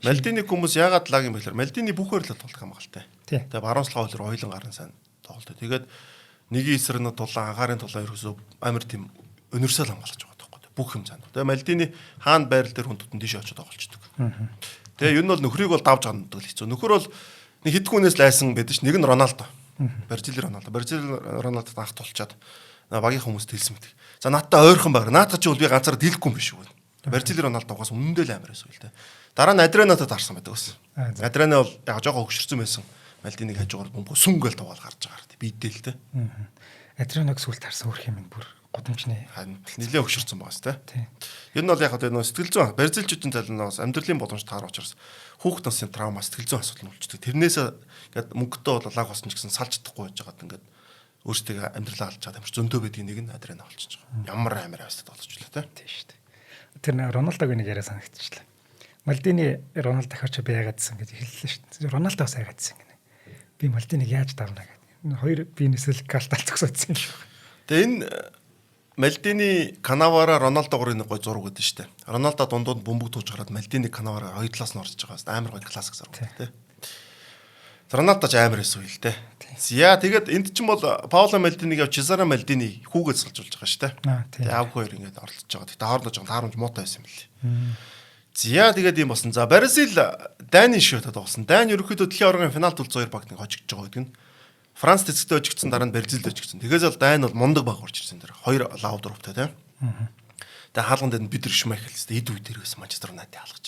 Мальдини хүмүүс яагаад лаг юм бэлэр? Мальдини бүх хоёрлоо тоглох хамгаалтай. Тий. Тэгээ баруун слаа хоёлоор хоёулан гарын сайн тоглолт. Тэгээд нэгийн эсрэг нь тулаан, агаарын тулаан ерөөсөө амар тийм универсал хамгаалж байгаа байхгүй. Бүх юм сайн. Тэгээ Мальдини хаана байрал дээр хүн тутан тийш очиж тоглолцдог. Тэгээ ер нь бол нөхрийг бол давж гарнадаг л хэцүү. Нөхөр бол нэг хэд хүнээс лайсан байдаг ш. Нэг нь Роналдо. Бразилийн Роналдо. Бразилийн Роналдод анх тулчаад багийн хүмүүст хэлсэн мэт. За надтай ойрхон баг. Наадах чи бол би ганцаар дийлэхгүй юм биш үү. Бразилийн Роналдо угаас үнэндээ л амар байсан үл тэ. Дараа нь Адрианатад таарсан байдаг бас. Адриана бол яг жоохон хөгшөрсөн байсан. Мальдиныг хажуугаар бөмбөг сүнгээл таваал гарч байгаа харт. Бидэл тэ. Адрианог сүл таарсан хөрх юм бүр гудамжны. Нилээ хөгшөрсөн байгаас тэ. Ер нь бол яг одоо нөө сэтгэл зүйн бразилчүүдийн зал нь амьдралын боломж таар учраас хүүхд насын траума сэтгэл зүйн асуудал нь үлчдэг. Тэрнээс ингээд мөнгөтэй бол лаг болсон ч гэсэн салж чадахгүй байж байгаад ингээд өөрсдөө амьдралаа алдж байгаа юм шиг зөндөө байдгийг нэг нь Адриана болчихж байгаа. Ямар амар авьяастай тоглож лээ тэ. Тийм шүү дээ. Тэр Роналдог нэг яриа санагдчихлаа. Мальдини Роналдо дахиад би яагаадсан гэж хэллээ шүү дээ. Роналдо бас яагаадсан гинэ. Би Мальдиныг яаж давна гэдэг. Хоёр биенээсээ л галтал зогсоодсон юм шиг. Тэгээ энэ Мальдини Канавара Роналдо гурын нэг гой зураг өгдөн шүү дээ. Роналдо дундууд бөмбөг тууж гараад Мальдини Канавара хоёр талаас нь орж байгаа. Амар гой классик зураг тий. Роналдо ч амар байсан үйл дээ. За тэгээд энд чинь бол Паоло Мальдиниг яв Чезаре Мальдини хүүгээ цалжуулж байгаа шүү дээ. Тэгээд аав хоёр ингээд оролцож байгаа. Гэтэ хоорондоо жоохон таарамж муутай байсан юм лээ. За тэгээд юм болсон. За Бразил Дани шивтад тоглосон. Дани ерөнхийдөө дэлхийн аваргын финал тулц хоёр баг нэг хожигдож байгаа гэдэг нь. Франц цэцэгтэй хожигдсон, дараа нь Бразилд хожигдсон. Тэгэхээс бол Дани бол мундаг баг орж ирсэн дээр. Хоёр лав дөрөвтэй тийм. Тэгээд хаалган дээр нь бид нар Шмайхел тест эд үе дээр байсан Манчестер Юнайтед хаалгаж.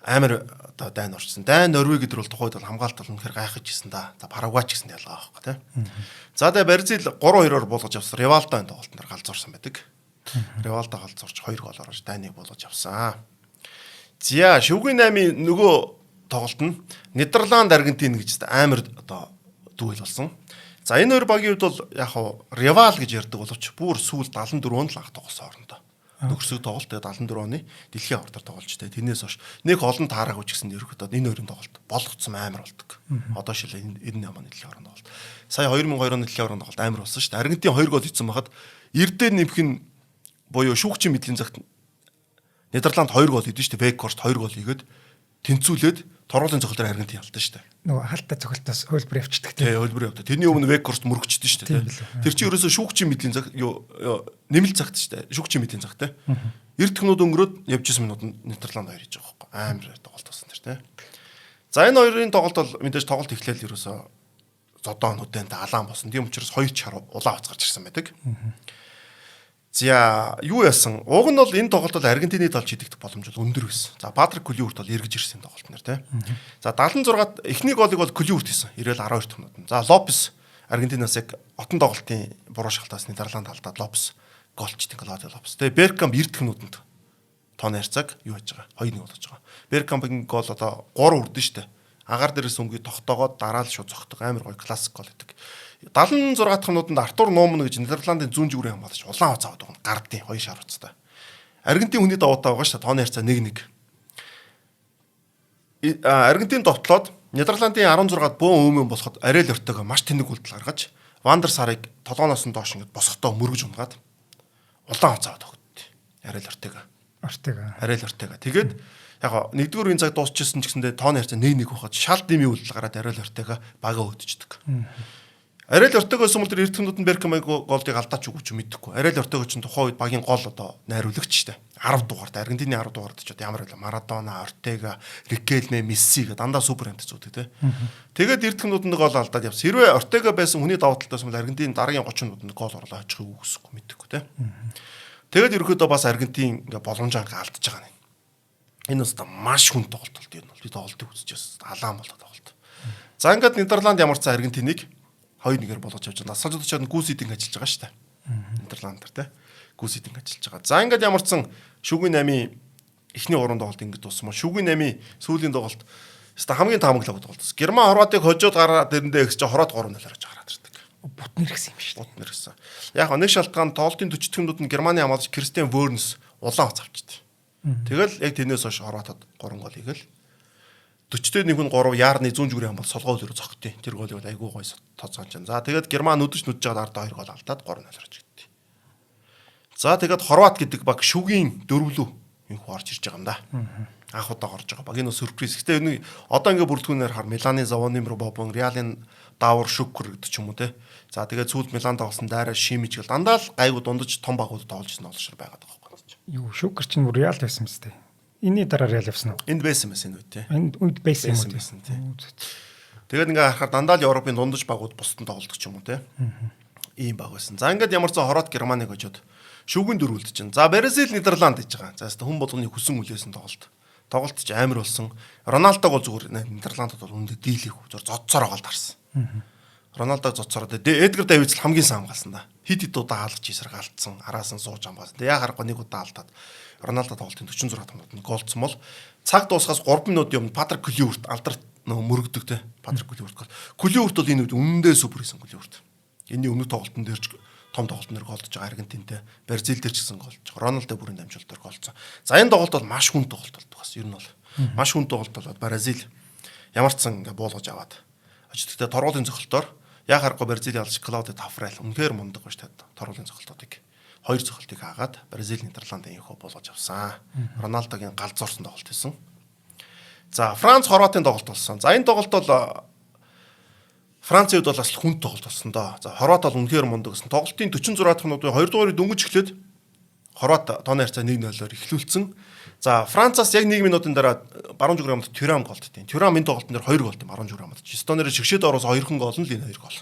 Амар одоо Дани орчихсон. Дани Норвег гэдэг бол тухайд бол хамгаалт бол үнэхээр гайхаж ирсэн да. За Парагвай ч гэсэн ялгаа байхгүй тийм. За тэгээд Бразил 3-2-оор буулгаж авсан. Ривалдо энэ тоглолтоор галзуурсан байдаг. Ривалдо галзуурч 2 гол оруулж Данийг буулгаж авсан. За шөвгийн 8-ын нөгөө тоглолт нь Нидерланд Аргентин гэж амар одоо дүүл болсон. За энэ хоёр багийн хувьд бол яг хав ривал гэж ярьдаг боловч бүр сүүл 74 онд л анх тоглосон хоорондоо. Нөхөрсөг тоглолт тэгээ 74 оны дэлхийн аварга тоглолч тэ. Тэрнээс хойш нэг олон таараагүй ч гэсэн ерөөхдөө энэ хоёрын тоглолт болгоцсон амар болдог. Одоо шил 98 оны дэлхийн аварга тоглолт. Сая 2002 оны дэлхийн аварга тоглолт амар болсон шүү дээ. Аргентин 2 гол хийсэн байхад эрдээ нэмэх нь буюу шүүгчийн мэдлийн цагт Нидерланд 2 гол хийдэн шүү дээ. Векорст 2 гол хийгээд тэнцүүлээд торгуулийн цохолтоор Аргентин ялдан шүү дээ. Нөгөө хаалттай цохолтоос хөлбөр явчихдаг тийм. Тий, хөлбөр явдаг. Тэрний өмнө Векорст мөрөгчдөн шүү дээ. Тэр чинь ерөөсөө шүүгчийн мэдлийн цаг юу нэмэлт цагт шүү дээ. Шүүгчийн мэдлийн цаг тийм. 90 минут өнгөрөөд явж исэн минутанд Нидерланд 2 хийж байгаа байхгүй. Амар тоглолт болсон тэр тийм. За энэ хоёрын тоглолт бол мэдээж тоглолт эхлээл ерөөсөө зодоо нүдэнтэй алаан болсон. Тийм учраас хоёр чар улаан хуц гарч ирсэн байдаг. За юу яасан? Уг нь бол энэ тоглолт бол Аргентины талд шийдэгдэх боломж бол өндөр байсан. За Патрик Клюверт бол эргэж ирсэн тоглолт нэр тий. За 76-ад эхний голыг бол Клюверт хийсэн. 90-ад 12 дахь минутанд. За Лопес Аргентинаас яг отон тоглолтын буруу шалтаас Нидерланд алдаад Лопес голчт Клаудио Лопес. Тэгээ Беркамп 90 дахь минутанд тооны харьцааг юу хийж байгаа? 2-1 болгож байгаа. Беркампын гол одоо 3 үрдэн штэ. Агаар дээрээс өнгөний тогтоогоод дараа л шууд зогтдог. Амар гоё классик гол гэдэг. 76 дахь минутанд Артур Нууман гэж Нидерландын зүүн зүгрийн хамгаалагч улаан хуц аваад байгаа. Гардын хоёр шар хуцтай. Аргентин хүний даваатай байгаа шүү дээ. Тооны харьцаа 1-1. Аргентин довтлоод Нидерландын 16-ад бөөн өмнө болоход Ариэл Ортега маш тэнэг үйлдэл гаргаж Вандер Сарыг толгооноос нь доош ингэж босгохдоо мөргөж унгаад улаан хуц аваад өгдөө. Ариэл Ортега. Ортега. Ариэл Ортега. Тэгээд яг нэгдүгээр үеийн цаг дуусчихсан ч гэсэндээ тооны харьцаа 1-1 байхад шал дими үйлдэл гараад Ариэл Ортега бага өдчихдөг. Ариэл Ортегоос өмнө тэр 90 минутанд Беркамыг голдыг алдаач үгүй ч мэдэхгүй. Ариэл Ортего ч тухайн үед багийн гол одоо найруулагч шүү дээ. 10 дугаарт Аргентины 10 дугаарт ч одоо ямар вэ? Марадона, Ортега, Рикелме, Месси гэдэг дандаа супер хамт зүүдэг те. Тэгээд 90 минутанд гол алдаад явсан. Хэрвээ Ортега байсан хүний давуу талтаас бол Аргентин дараагийн 30 минутанд гол орлоо очихыг үгүйсэхгүй мэдэхгүй те. Тэгээд ерөөхдөө бас Аргентин ингээ боломжоор ингээ алдаж байгаа юм. Энэ бас маш хүн тоглолт болт юм бол би тоглолтыг үзчихсэн. Алаан болоо тоглолт. За ингээд Нидерланд ямар ч сан Аргентиныг 2-1-ээр болгож явж байгаа. Насалж очоод Гүс Хидинк ажиллаж байгаа шүү дээ. Нидерланд дээр те. Гүс Хидинк ажиллаж байгаа. За ингээд ямар ч сан шүгийн 8-ын эхний 3 тоглолт ингээд дууссан. Шүгийн 8-ын сүүлийн тоглолт өста хамгийн таамаглаагүй тоглолт. Герман Хорватыг хожоод гараад дэрэндээ ихс чи Хорват 3-0 орж гараад ирдэг. Бут нэрхсэн юм шүү дээ. Бут нэрхсэн. Яг нэг шалтгаан тоглолтын 40 дэх минутанд Германы хамгаалагч Кристиан Вернс улаан хуц авчихдээ. Тэгэл яг тэрнээс хойш Хорватад 3 гол хийгээл 40-тэй нэг нь 3 яарны зүүн зүгрийн хамгаалт солгоо хөлөөр зогттой. Тэр голыг бол айгүй гоё тооцоон чинь. За тэгээд Герман нүдэж нүдж жаад ард 2 гол алдаад 3-0 орж ирдээ. За тэгээд Хорват гэдэг баг шүгийн дөрвлөө инхүү орж ирж байгаа юм да. Анх удаа орж байгаа баг. Энэ сюрприз. Гэтэ энэ одоо ингээ бүрэлдэхүүнээр хар Миланы Завоны Бобон, Реалын Давар Шүкүр гэдэг ч юм уу те. За тэгээд сүүлд Милан тоглосон Дайра Шимич гэл дандаа л гайгүй дундаж том багууд тоглож ирсэн олшор байгаад байгаа байхгүй. Юу Шүкүр чинь бүр Реал байсан мэт те. Энийний дараа Реал явсан уу? Энд байсан байсан энэ үед те. Энд үед байсан юм уу? Байсан тий. Тэгээд ингээ харахаар дандаа л Европын дундаж багууд бусдад тоглодог ч юм уу те. Ийм баг байсан. За ингээд ямар ч сан Хорват Германыг хожоод шүгэн дөрвөлд чинь. За Бразил Нидерланд гэж байгаа. За хүн болгоны хүсэн хүлээсэн тоглолт. Тоглолт ч амар болсон. Роналдог бол зүгээр Нидерландд бол үүндээ дийлэх зүгээр зодцоор байгаа л дарсан. Роналдог зодцоор Эдгар Давидс л хамгийн сайн хамгаалсан да. Хид хид удаа хаалгач эсрэг алдсан. Араас нь сууж хамгаалсан. Тэг яа харахгүй нэг удаа алдаад Роналдо тоглолтын 46 минутанд голцсон бол цаг дуусахаас 3 минутын өмнө Патрик Клюверт алдарт нөө мөрөгдөг те. Патрик Клюверт гол. Клюверт бол энэ үед үнэндээ супер хийсэн Клюверт. Энэний өмнөх тоглолтын дээр ч том тоглолтын дээр голдож байгаа Аргентинтэй, Бразил дээр ч гэсэн голдож байгаа. Роналдо бүрийн дамжуулалтаар голцсон. За энэ тоглолт бол маш хүн тоглолт болдог бас. Ер нь бол маш хүн тоглолт болоод Бразил ямар ч сан ингээ буулгаж аваад. Гэхдээ торгуулийн цохилтоор яг харахгүй Бразил ялж Клауди Тафрел үнэхээр мундаг байж таад торгуулийн цохилтуудыг хоёр цохилтыг хаагаад Бразил Нидерландын инхөө буулгаж авсан. Роналдогийн галзуурсан тоглолт хийсэн. За Франц Хорватын тоглолт болсон. За энэ тоглолт бол Францын хувьд бол бас хүнд тоглолт болсон доо. За Хорват бол үнэхээр мундаг гэсэн. Тоглолтын 46 дахь минутын 2 дугаарыг дөнгөж эхлээд Хорват тооны харьцаа 1-0-оор эхлүүлсэн. За Францаас яг 1 минутын дараа баруун зүгрийн хамт Тюрам голдтیں۔ Тюрам энэ тоглолтын дээр 2 голд баруун зүгрийн хамт. Стонер шигшээд оруулсан хоёрхан гол нь л энэ 2 гол.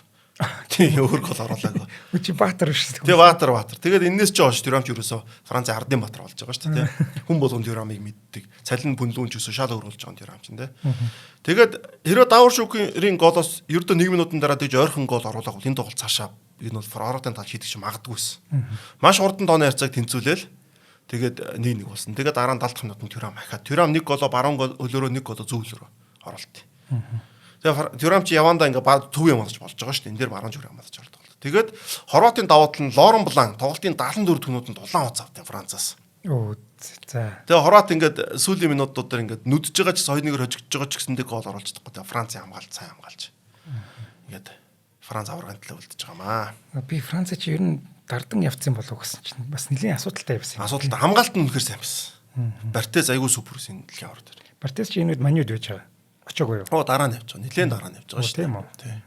Тийм өөр гол оруулаагүй. Үгүй чи Баатар биш үү? Тэгээ Баатар. Тэгээд энэс чи хойш Тюрам ч ерөөсөө Францын ардын баатар болж байгаа шүү дээ. Хүн болгон Тюрамыг мэддэг. Цалин бүнлүүн ч өсөө шал өөр болж байгаа Тюрам чинь тий. Тэгээд хэрвээ Давар Шүкрийн голоос ердөө 1 минутын дараа дэж ойрхон гол оруулаагүй энэ тоглолт цаашаа энэ бол Фроротын тал шийдэх чинь магадгүйсэн. Маш хурдан тооны харьцааг тэнцвүүлээл тэгээд 1-1 болсон. Тэгээд дараа нь 70 дахь минутанд Тюрам ахаад Тюрам 1 голоо баруун гол өлөөрөө 1 голоо зөв өлөөрөө оруулт. Тэгээ Тюрам чи явандаа ингээ төв юм болж болж байгаа шүү дээ. Энэ дээр баруун зүгээр хамгаалж ордог. Тэгээд Хорватын давуу тал нь Лорен Блан тоглолтын 74 дэх минутанд улаан хуц автын Францаас. Оо за. Тэгээ Хорват ингээд сүүлийн минутууд дээр ингээд нүдж байгаа ч 2-1-ээр хожигдож байгаа ч гэсэндээ гол оруулж чадахгүй. Тэгээ Францын хамгаалт сайн хамгаалж. Ингээд Франц аваргын төлөө үлдэж байгаа маа. Би Франц чи ер нь дардан явцсан болов гэсэн чинь бас нэлийн асуудалтай явсан. Асуудалтай хамгаалт нь үнэхээр сайн байсан. Бартез айгүй супер байсан дэлхийн аварга дээр. Бартез чи энэ үед маньюд байж байгаа. Очоогүй юу? Оо дараа нь явж байгаа. Нилээн дараа нь явж байгаа шүү дээ. Тийм үү? Тийм.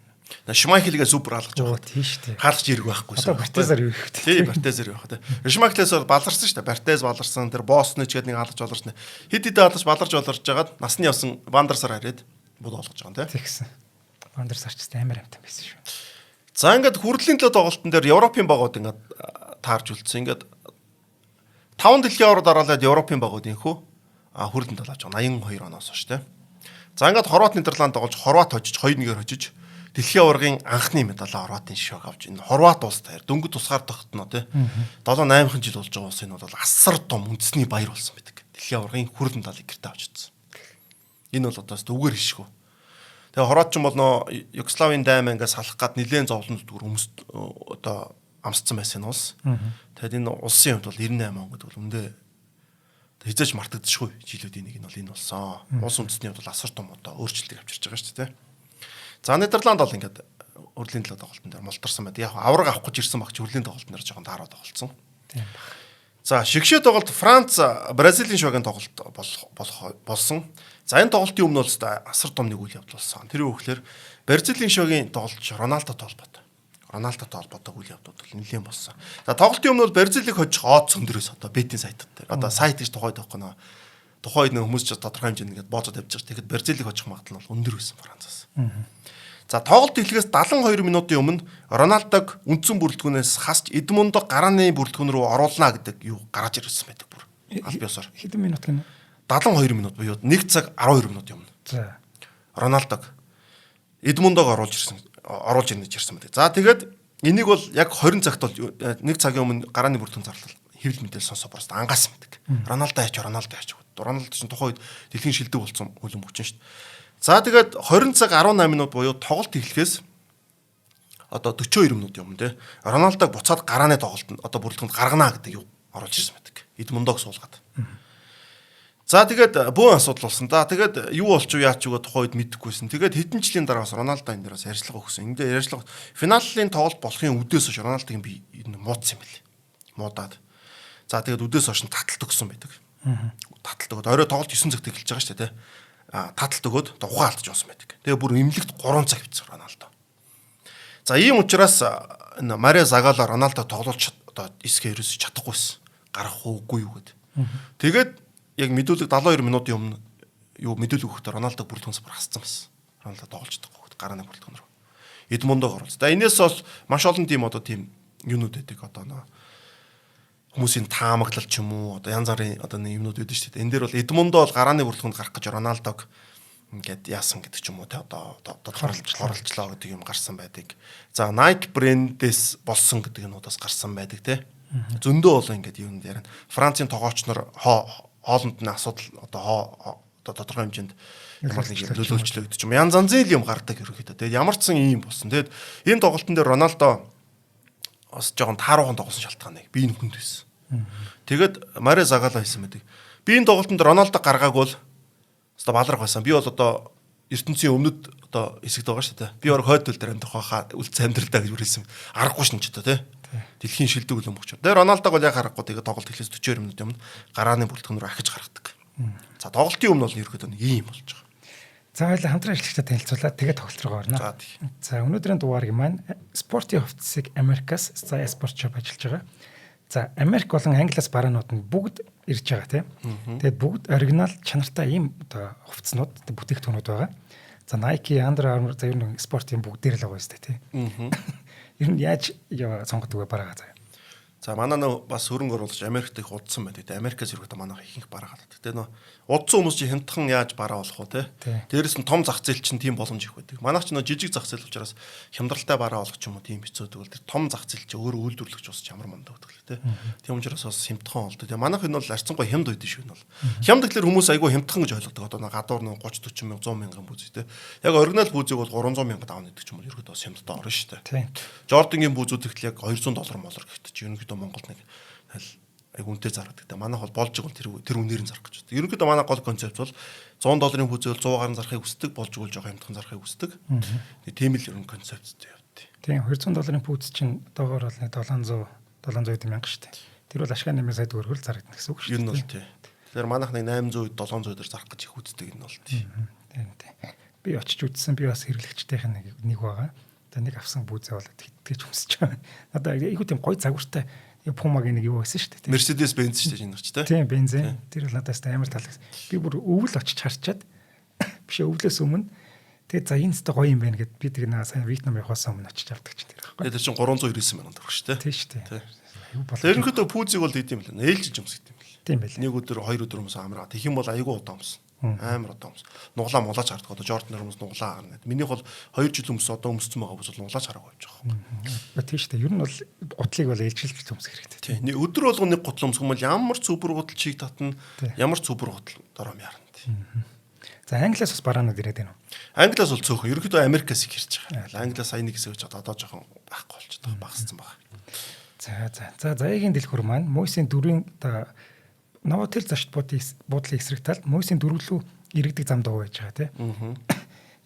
Шмайхелгээ супер алгаж байгаа. Тийм шүү дээ. Хаалгач ирэг байхгүйсэн. Одоо Бартезаар юу их вэ? Тийм, Бартезаар юу их вэ? Шмайхелээс бол баларсан шүү дээ. Бартез баларсан, тэр Босныч гэдэг нэг алгаж баларсан. Хэд хэдэн алгаж баларж баларж жагаад насны явсан Вандерсар хараад бод олгож байгаа юм тий. Тэгсэн. Вандерсар ч амар амтан байсан шүү. За ингээд хүрдлийн төлөө тоглолтын дээр Европын багууд ингээд таарж үлдсэн. Ингээд 5 дэлхийн аварга дараалаад Европын багууд инхүү хүрдэн тал авч байгаа 82 оноос хойш тий. За ингээд Хорват Нидерланд тоглож Хорват хожиж 2-1-ээр хожиж дэлхийн аваргын анхны медалаа Хорватын шок авч энэ Хорват улс таяр дөнгөж тусгаар тогтно тий. 7 8 жил болж байгаа улс энэ бол асар том үндэсний баяр болсон байдаг. Дэлхийн аваргын хүрдэн талыг гэрте авч утсан. Энэ бол одоо өст үгээр хишгүү. Тэгээ Хорват ч юм бол нөө Югославийн дайм ингээд салах гад нилээн зовлон зүтгэр өмс одоо амсцсан байсан энэ улс. Тэгээд энэ улсын хувьд бол 98 он гэдэг бол үндэ хизээч мартагдчихгүй жилүүдийн нэг нь бол энэ болсон. Улс үндэстний хувьд бол асар том одоо өөрчлөлтийг авчирч байгаа шүү дээ. За Нидерланд бол ингээд өрлийн төлөө тоглолтын дээр мултарсан байдаг. Яг авраг авах гэж ирсэн багч өрлийн тоглолтын дээр жоохон таараа тоглолцсон. Тийм баг. За шигшээ тоглолт Франц Бразилийн шогийн тоглолт болсон. За энэ тоглолтын өмнө бол асар том нэг үйл явдал болсон. Тэр юу гэхээр Бразилийн шогийн тоглолт Роналдотой холбоотой. Роналдотой холбоотой үйл явдлууд бол нэлээд болсон. За тоглолтын өмнө бол Бразилийг хожих од өндрөөс одоо бетийн сайтууд дээр. Одоо сайт гэж тухайд байхгүй нөө. Тухайн үед хүмүүс ч тодорхой хэмжээнд ингээд боозод явж байгаа. Тэгэхэд Бразилийг хожих магадлал нь бол өндөр байсан Францаас. За тоглолт эхлэхээс 72 минутын өмнө Роналдог үндсэн бүрэлдэхүүнээс хасч Эдмундо гарааны бүрэлдэхүүн рүү оруулна гэдэг юу гараж ирсэн байдаг бүр. Аль биесоор. Хэдэн минут гэнэ? 72 минут буюу 1 цаг 12 минут өмнө. За. Роналдог Эдмундог оруулж ирсэн оруулж ирнэ гэж ярьсан байдаг. За тэгээд энийг бол яг 20 цагт бол 1 цагийн өмнө гарааны бүрэлдэхүүн зарлал хэвлэл мэдээлэл сонсоо просто ангаасан байдаг. Роналдо яач Роналдо яач. Роналдо чинь тухайн үед дэлхийн шилдэг болсон хөлбөмбөгч шүү дээ. За тэгээд 20 цаг 18 минут буюу тоглолт эхлэхээс одоо 42 минут юм те. Роналдог буцаад гарааны тоглолтод одоо бүрэлдэхүүнд гаргана гэдэг юу оруулж ирсэн байдаг. Эдмундог суулгаад. За тэгээд бөөн асуудал болсон да. Тэгээд юу болчих вэ яач юу тухайн үед мэдэхгүйсэн. Тэгээд хэдэн жилийн дараа бас Роналдо энэ дээр бас ярьцлага өгсөн. Энд дээр ярьцлага финалын тоглолт болохын үдээс хойш Роналдогийн би энэ муудсан юм билээ. Муудаад. За тэгээд үдээс хойш нь таталт өгсөн байдаг. Таталт өгөөд орой тоглолт 9 цагт эхэлж байгаа шүү дээ, тэ. Таталт өгөөд ухаан алдаж явсан байдаг. Тэгээ бүр эмнэлэгт 3 цаг хэвцсэн Роналдо. За ийм учраас энэ Мариа Загало Роналдо тоглуулж одоо эсгээ ерөөсөж чадахгүйсэн. Гарах уугүй юу гэд. Тэгээд яг мэдүүлэг 72 минутын өмнө юу мэдүүлэг өгөхдөө Роналдог бүрэлдэхүүнээс бүр хасцсан байсан. Роналдо тоглож чадахгүй гарааны бүрэлдэхүүн рүү. Эдмундог оруулсан. За энэс бол маш олон тийм одоо тийм юунууд байдаг одоо нөө хүмүүсийн таамаглал ч юм уу одоо янз бүрийн одоо нэг юмнууд байдаг шүү дээ. Энэ дээр бол Эдмундо бол гарааны бүрэлдэхүүнд гарах гэж Роналдог ингээд яасан гэдэг ч юм уу те одоо хорлолцлоо гэдэг юм гарсан байдаг. За Nike брэндээс болсон гэдэг юмудаас гарсан байдаг те. Зөндөө болон ингээд юунд ярина. Францын тогооч нар хоолнд нь асуудал одоо тодорхой хэмжээнд ямар нэг юм нөлөөлчлөө гэдэг ч юм. Янз янзын л юм гардаг ерөнхийдөө. Тэгээд ямар ч сан ийм болсон. Тэгээд энэ тоглолтын дээр Роналдо бас жоохон тааруухан тоглосон шалтгаан нэг. Би энэ хүнд байсан. Тэгээд Мариа Загало хэлсэн байдаг. Би энэ тоглолтод Роналдо гаргааг бол өстой баларх байсан. Би бол одоо ертөнцийн өмнөд одоо хэсэгт байгаа шүү дээ. Би орог хойд төл дээр амьдрах байхаа үлдсэн амьдралдаа гэж хэлсэн. Аргагүй шин ч одоо тий. Дэлхийн шилдэг хөлбөмбөгч. Тэгээ Роналдог бол яг харахгүй тэгээ тоглолт эхлээс 42 минут өмнө гарааны бүрэлдэхүүн рүү ахиж гаргадаг. За тоглолтын өмнө бол ерөөхдөө нэг ийм болж байгаа. За хоёлаа хамтран ажиллагчтай танилцуулаад тэгээ тоглолт руу орно. За тий. За өнөөдрийн дугаарыг маань спортын хувцсыг Америкаас за спорт шоп ажиллаж байгаа. За Америк болон Англиас бараанууд нь бүгд ирж байгаа тийм. Тэгээд бүгд оригинал чанартай ийм одоо хувцснууд бүтээгдэхүүнүүд байгаа. За Nike, Under Armour за ер нь спортын бүгдээр л байгаа юм шүү дээ тийм. Ер нь яаж сонгодог вэ бараагаа заяа. За манай нөө бас хөрөнгө оруулагч Америкт их удсан байдаг. Тэгээ Америкаас ирэхдээ манайх ихэнх бараа гадаг. Тэгээ нөө удсан хүмүүс чи хямдхан яаж бараа болох вэ те? Дээрээс нь том зах зээл чинь тийм боломж их байдаг. Манайх ч нөө жижиг зах зээл учраас хямдралтай бараа олох ч юм уу тийм хэцүү байдаг. Тэр том зах зээл чи өөрөө үйлдвэрлэгч бас ямар мундаг гэдэг л те. Тийм учраас бас хямдхан олдог. Тэгээ манайх энэ бол арцсангүй хямд үйдэн шүү энэ бол. Хямд гэхлээр хүмүүс айгүй хямдхан гэж ойлгодог. Одоо нөө гадуур нөө 30 40 мянга 100 мянган пүүз те. Яг оригинал пүүзийг бол 300 мянгад авна гэдэг ч юм уу ерөөдөө бас хямдтай орно шүү дээ. Jordan-гийн пүүзүүд гэхэл яг 200 доллар молор гэхдээ чи ерөнхийдөө Монголд нэг айгу үнэтэй заргадаг. Тэгээ манайх бол болж игэл тэр үнээр нь зарах гэж байна. Ерөнхийдөө манай гол концепт бол 100 долларын пүүзээ бол 100 гаруй зарахыг хүсдэг, болж игэл жоохон хямдхан зарахыг хүсдэг. Тийм л ерөн концепттэй явдیں۔ Тийм 200 долларын пүүз чинь одоогоор бол нэг 700 мянга шүү дээ. Тэр бол ашгаа 8 сая төгрөгөөр зарагдана гэсэн үг шүү дээ. Ер нь бол тий. Тэгэхээр манайх нэг 800 700 дээр зарах гэж их үздэг энэ бол тий. Тийм тий. Би очиж үзсэн, би бас хэрэглэгчдийн нэг байгаа. За нэг авсан пүүзээ бол хэдгэж өмсөж байгаа. Надаа айгуу тийм гоё загвартай Puma-гийн нэг юу байсан шүү дээ. Mercedes Benz шүү дээ энэ ч тий. Тийм бензин. Тэр бол надаас амар таалагдсан. Би бүр өвөл очиж харчаад биш өвлөөс өмнө тэгээд за энэ өстө гоё юм байна гэд би тэг нэг сайн Вьетнам явахаас өмнө очиж авдаг чинь тэр байхгүй. Тэр чинь 399 мянган төгрөг шүү дээ. Тийм шүү дээ. Айгуу болов. Ерөнхийдөө пүүзийг бол идэм билээ. Ээлжиж өмсдөг юм бэл. Тийм байлээ. Нэг өдөр хоёр өдөр өмсөн амар. Тэгэх юм бол айгуу удаан өмсөн. Амар удаан өмсөн. Нуглаа мулаач хардаг. Одоо Jordan хүмүүс нуглаа харна. Минийх бол 2 жил өмсөн одоо өмссөн байгаа бол нуглаач хараагүй явж байгаа юм. Тийм шүү дээ. Ер нь бол гутлыг бол ээлжилж өмсөх хэрэгтэй. Тийм. Нэг өдөр болгон нэг гутал өмсөх юм бол ямар цүбэр гутал чиг татна, ямар цүбэр гутал дором ярна. За Англиас бас бараанууд ирээд байна уу? Англиас бол цөөхөн. Ерөнхийдөө Америкаас их ирж байгаа. Англиас сая нэг хэсэг гэж одоо жоохон байхгүй болчиход байгаа. Багассан байгаа. За за. За заяагийн дэлгүүр маань Мойсийн дөрвийн одоо Новотел зочд буудлын эсрэг талд Мойсийн дөрвөлөө иргэдэг зам дуу байж байгаа тий.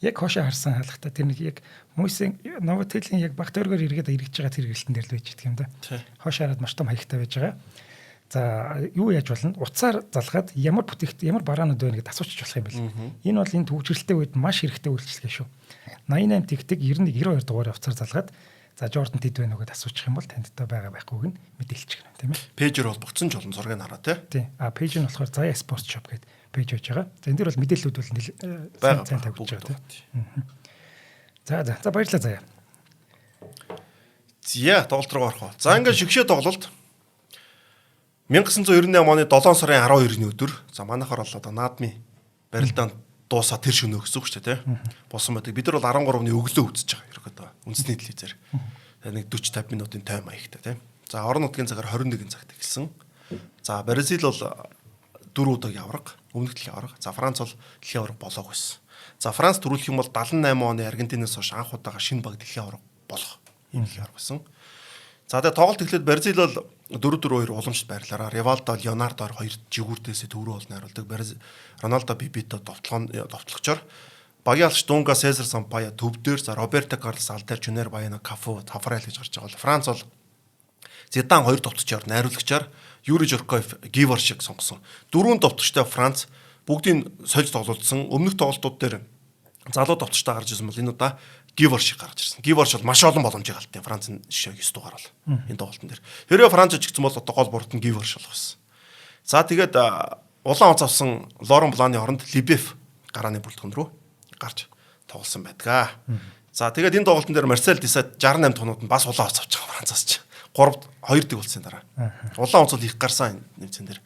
Яг хоошоо харсан халахта тэр нэг яг Мойсийн Новотелийн яг баг тойргоор эргээд эргэж байгаа тэр эргэлтэн дээр л байж идэх юм да. Хоошоо хараад маш том хаягтай байж байгаа. За юу яаж болно? Утсаар залгаад ямар бүтээгт ямар бараанууд байна гэдээ асуучих болох юм бэл. Энэ бол энэ төвчрэлтэй үед маш хэрэгтэй үйлчилгээ шүү. 88 тэгтэг 91 92 дугаарыг утсаар залгаад за Jordan тэд байна уу гэдээ асуучих юм бол танд одоо байгаа байхгүйг нь мэдээлчих гэнэ тийм ээ. Пэйжээр холбогдсон ч олон зургийг хараа тий. Тийм. А пэйж нь болохоор Заяа Sport Shop гэдэг пэйж байж байгаа. За энэ дэр бол мэдээллүүд бол сайн тавьж байгаа тийм. За за. За баярлалаа заяа. Зя тоглолт руу орох уу. За ингээд шигшээ тоглолт 1998 оны 7 сарын 12-ны өдөр за манайхаар бол одоо наадмын барилдаанд дуусаа тэр шөнө гэсэн үг шүү дээ тий. Болсон байдаг. Бид нар бол 13-ны өглөө үзэж байгаа ерөөдөө үндэсний телевизээр. Нэг 40 50 минутын тайм маягтай тий. За орон нутгийн цагаар 21 цагт эхэлсэн. За Бразил бол 4 удаагийн аварга, өмнөх дэлхийн аварга. За Франц бол дэлхийн аварга болоог байсан. За Франц төрүүлэх юм бол 78 оны Аргентинаас хойш анх удаага шинэ баг дэлхийн аварга болох ийм дэлхийн аварга байсан. За тэгээ тоглолт эхлээд Бразил бол 4-4-2 уламжлалт байрлалаараа Ривалдо, Леонардо хоёр жигүүрдээсээ төврөө бол найруулдаг. Бразил Роналдо, Бибито довтлогчоор багийн алч Дунга, Сезар Сампая төв дээр за Роберто Карлос, Алдер, Жуниор Баяно, Кафу, Тафарел гэж гарч байгаа бол Франц бол Зидан хоёр довтогчоор найруулагчаар Юри Жоркоев, Гивор шиг сонгосон. Дөрвөн довтогчтой Франц бүгдийг сольж тоглолцсон. Өмнөх тоглолтууд дээр залуу довтогчтой гарч ирсэн бол энэ удаа Гивор шиг гарч ирсэн. Гивор шиг маш олон боломжийг алдсан. Францын шишээ 9 дугаар бол энэ тоглолтын дээр. Хэрвээ Франц жигцэн бол одоо гол бурд нь Гивор шиг болох байсан. За тэгээд улаан онц авсан Лорен Бланы оронд Либев гарааны бүрэлдэхүүн рүү гарч тоглосон байдаг. За тэгээд энэ тоглолтын дээр Марсел Десад 68 тонууд нь бас улаан онц авч байгаа Францаас ч. 3-2 дэг болсон дараа. Улаан онц бол их гарсан нэмцэн дээр.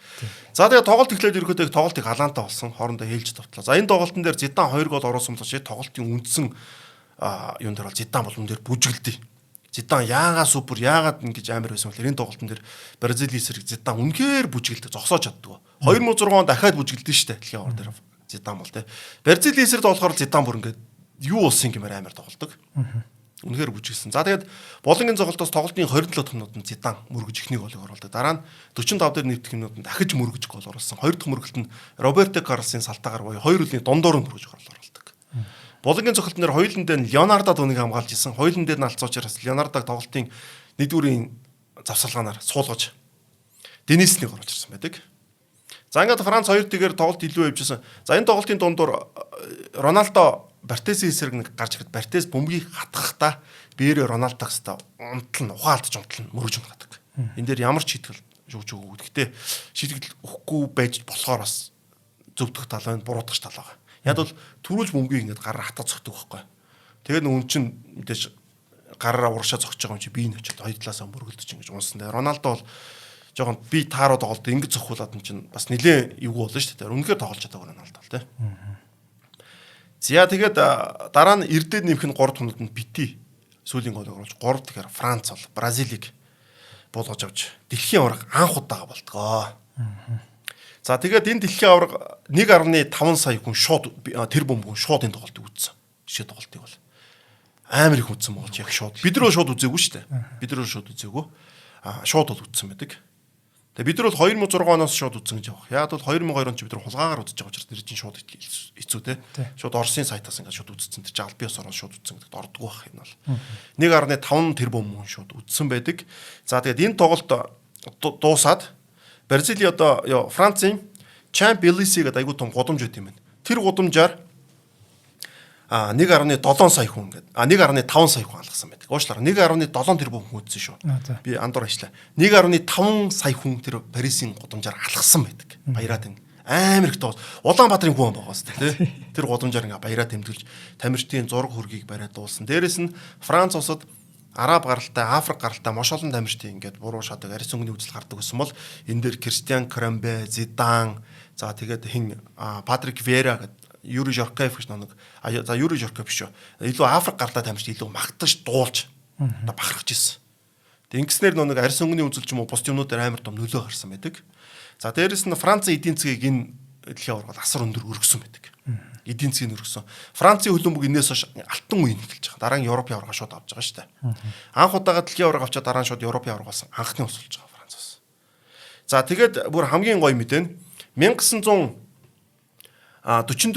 За тэгээд тоглолт эхлээд ерөөхдөө тоглолтыг халаантай болсон. Хоорондоо хээлж довтлоо. За энэ тоглолтын дээр Зидан 2 гол оруулсан боловч тоглолтын үндсэн юун дээр бол Зидан бол үн дээр бүжгэлдээ. Зидан яагаад супер яагаад ингэж амар байсан бэлэр энэ тоглолтын дээр Бразилийн эсрэг Зидан үнэхээр бүжгэлдэг зогсоож чаддгүй. 2006 онд дахиад бүжгэлдэн штэ дэлхийн авар дээр Зидан бол тэ. Бразилийн эсрэг тоглохоор Зидан бүр ингээд юу болсон гэмээр амар тоглолдог. Үнэхээр бүжгэлсэн. За тэгээд болонгийн тоглолтоос тоглолтын 27 дахь минутанд Зидан мөргөж эхний голыг оруулдаг. Дараа нь 45 дээр нэгдэх минутанд дахиж мөргөж гол оруулсан. Хоёр дахь мөргөлт нь Роберто Карлосын салтаагаар буюу хоёр үлийн дундуур нь мөргөж гол оруулдаг. Болонгийн цогцолтон дээр хоёулын дээр нь Леонардо түүнийг хамгаалж исэн. Хоёулын дээр нь алдсан учраас Леонардог тоглолтын нэгдүгээрийн завсарлагаанаар суулгаж Дениснийг оруулж ирсэн байдаг. За ингээд Франц 2-1-ээр тоглолт илүү явжсэн. За энэ тоглолтын дундуур Роналдо Бартесийн эсрэг нэг гарч ирэхэд Бартес бөмбөгийг хатгахдаа биеэрээ Роналдог хэвээр унтлан ухаалдж унтлан мөрөж унгадаг. Энэ дээр ямар ч шийтгэл шүүж өгөөгүй. Гэхдээ шийтгэл өгөхгүй байж болохоор бас зөвдөх тал байна, буруутгах тал байгаа. Яг бол түрүүлж бөмбөгийг ингээд гараар хатгах зогтдөг байхгүй. Тэгээд нүүн чинь мэдээж гараараа урагшаа зогсож байгаа юм чи бие нь очиод хоёр талаасаа мөргөлдөж ингэж унсан. Тэгээд Роналдо бол жоохон би тааруу тоглолт ингэж зохиулаад нь чинь бас нилээн эвгүй болно шүү дээ. Үнэхээр тоглож чадаагүй Роналдо л тий. За тэгээд дараа нь эрдээд нэмэх нь 3 дахь минутанд Бити сүүлийн голыг оруулж 3 дахьаар Франц бол Бразилийг буулгаж авч дэлхийн аварга анх удаага болтгоо. За тэгээд энэ дэлхийн аварга 1.5 сая хүн шууд тэр бөмбөг шууд энэ тоглолтыг үзсэн. Жишээ тоглолтыг бол амар их үзсэн болж яг шууд. Бид нар шууд үзээгүй шүү дээ. Бид нар шууд үзээгүй. А шууд бол үзсэн байдаг. Тэгээ бид нар бол 2006 оноос шууд үзсэн гэж явах. Яг бол 2002 он чи бид нар хулгаагаар үзэж байгаа учраас тэр чинь шууд хэцүү те. Шууд Оросын сайтаас ингээд шууд үзсэн. Тэр чинь аль биес орон шууд үзсэн гэдэгт ордгоо бах энэ бол. 1.5 тэрбум хүн шууд үзсэн байдаг. За тэгээд энэ тоглолт дуусаад Бразилийн одоо Францын Champs-Élysées гэдэг айгуу том гудамж байт юм байна. Тэр гудамжаар 1.7 сая хүн ингээд 1.5 сая хүн алгасан байдаг. Уучлаарай 1.7 тэрбум хүн үзсэн шүү. Би андуур ажиллаа. 1.5 сая хүн тэр Парисын гудамжаар алгасан байдаг. Баяраа тэн амар их тоос. Улаанбаатарын хүн байгаа сте тий. Тэр гудамжаар ингээ баяраа тэмдэглэж тамирчдын зураг хөргийг бариад дуулсан. Дээрэс нь Франц улсад Араб гаралтай, Африк гаралтай маш олон тамирчдын ингээд буруу шадаг арьс өнгөний үзэл гардаг гэсэн бол энэ дээр Кристиан Крамбе, Зидан, за тэгээд хин Патрик Вера гэдэг Юри Жоркаев гэж нэг за Юри Жоркаев биш үү. Илүү Африк гарлаа тамирч илүү магтаж дуулж одоо бахархаж ирсэн. Тэг ингэснээр нэг арьс өнгөний үзэл ч юм уу бус юмнуудаар амар том нөлөө гарсан байдаг. За дээрэс нь Францын эдийн засгийг энэ дэлхийн аварга асар өндөр өргөсөн байдаг. Эдийн засгийг өргөсөн. Францын хөлбөмбөг энэс хойш алтан үе эхэлж байгаа. Дараа нь Европын аварга шууд авч байгаа шүү дээ. Анх удаага дэлхийн аварга авчаад дараа нь шууд Европын аварга болсон. Анхны ус болж байгаа Франц улс. За тэгээд бүр хамгийн гоё мэдээ нь 1944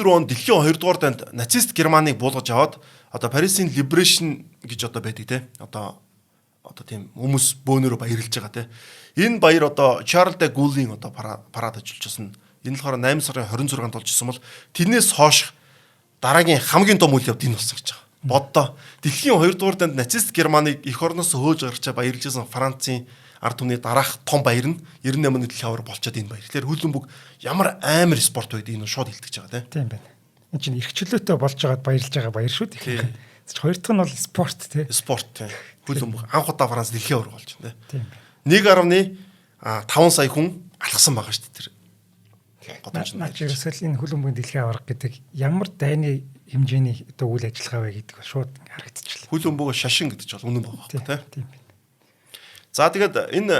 онд дэлхийн 2 дугаар дайнд нацист Германыг буулгаж аваад одоо Парисын Liberation гэж одоо байдаг те. Одоо тийм хүмүүс бөөнөрөө баярлж байгаа те. Энэ баяр одоо Чарль де Голлийн одоо парад ажиллаж байсан. Энэ болохоор 8 сарын 26-нд болж исэн бол тэрнээс хойш дараагийн хамгийн том үйл явдал энэ болсон гэж байгаа. Боддоо дэлхийн 2 дугаар дайнд нацист Германыг эх орноос хөөж гарчаа баярлж байсан Францын ард түмний дараах том баяр нь 98 оны дэлхийн аварга болчоод энэ баяр. Тэгэхээр хөлбөмбөг ямар амар спорт байд энэ шууд илтгэж байгаа тийм. Тийм байна. Энэ чинь эрх чөлөөтэй болж байгаад баярлж байгаа баяр шүү дээ. Хоёр дахь нь бол спорт тий. Спорт тий. Хөл бөмбөг. Анх удаа Франц дэлхийн аварга болж байна тий. 1.5 сая хүн алхсан байгаа шүү дээ тэр. Гудамж. Наа чи ерөөсөө энэ хөл бөмбөгийн дэлхийн аварга гэдэг ямар дайны хэмжээний одоо үйл ажиллагаа вэ гэдэг шууд харагдчихлаа. Хөл бөмбөгөө шашин гэдэг чинь бол үнэн байгаа байхгүй тий. Тийм байна. За тэгээд энэ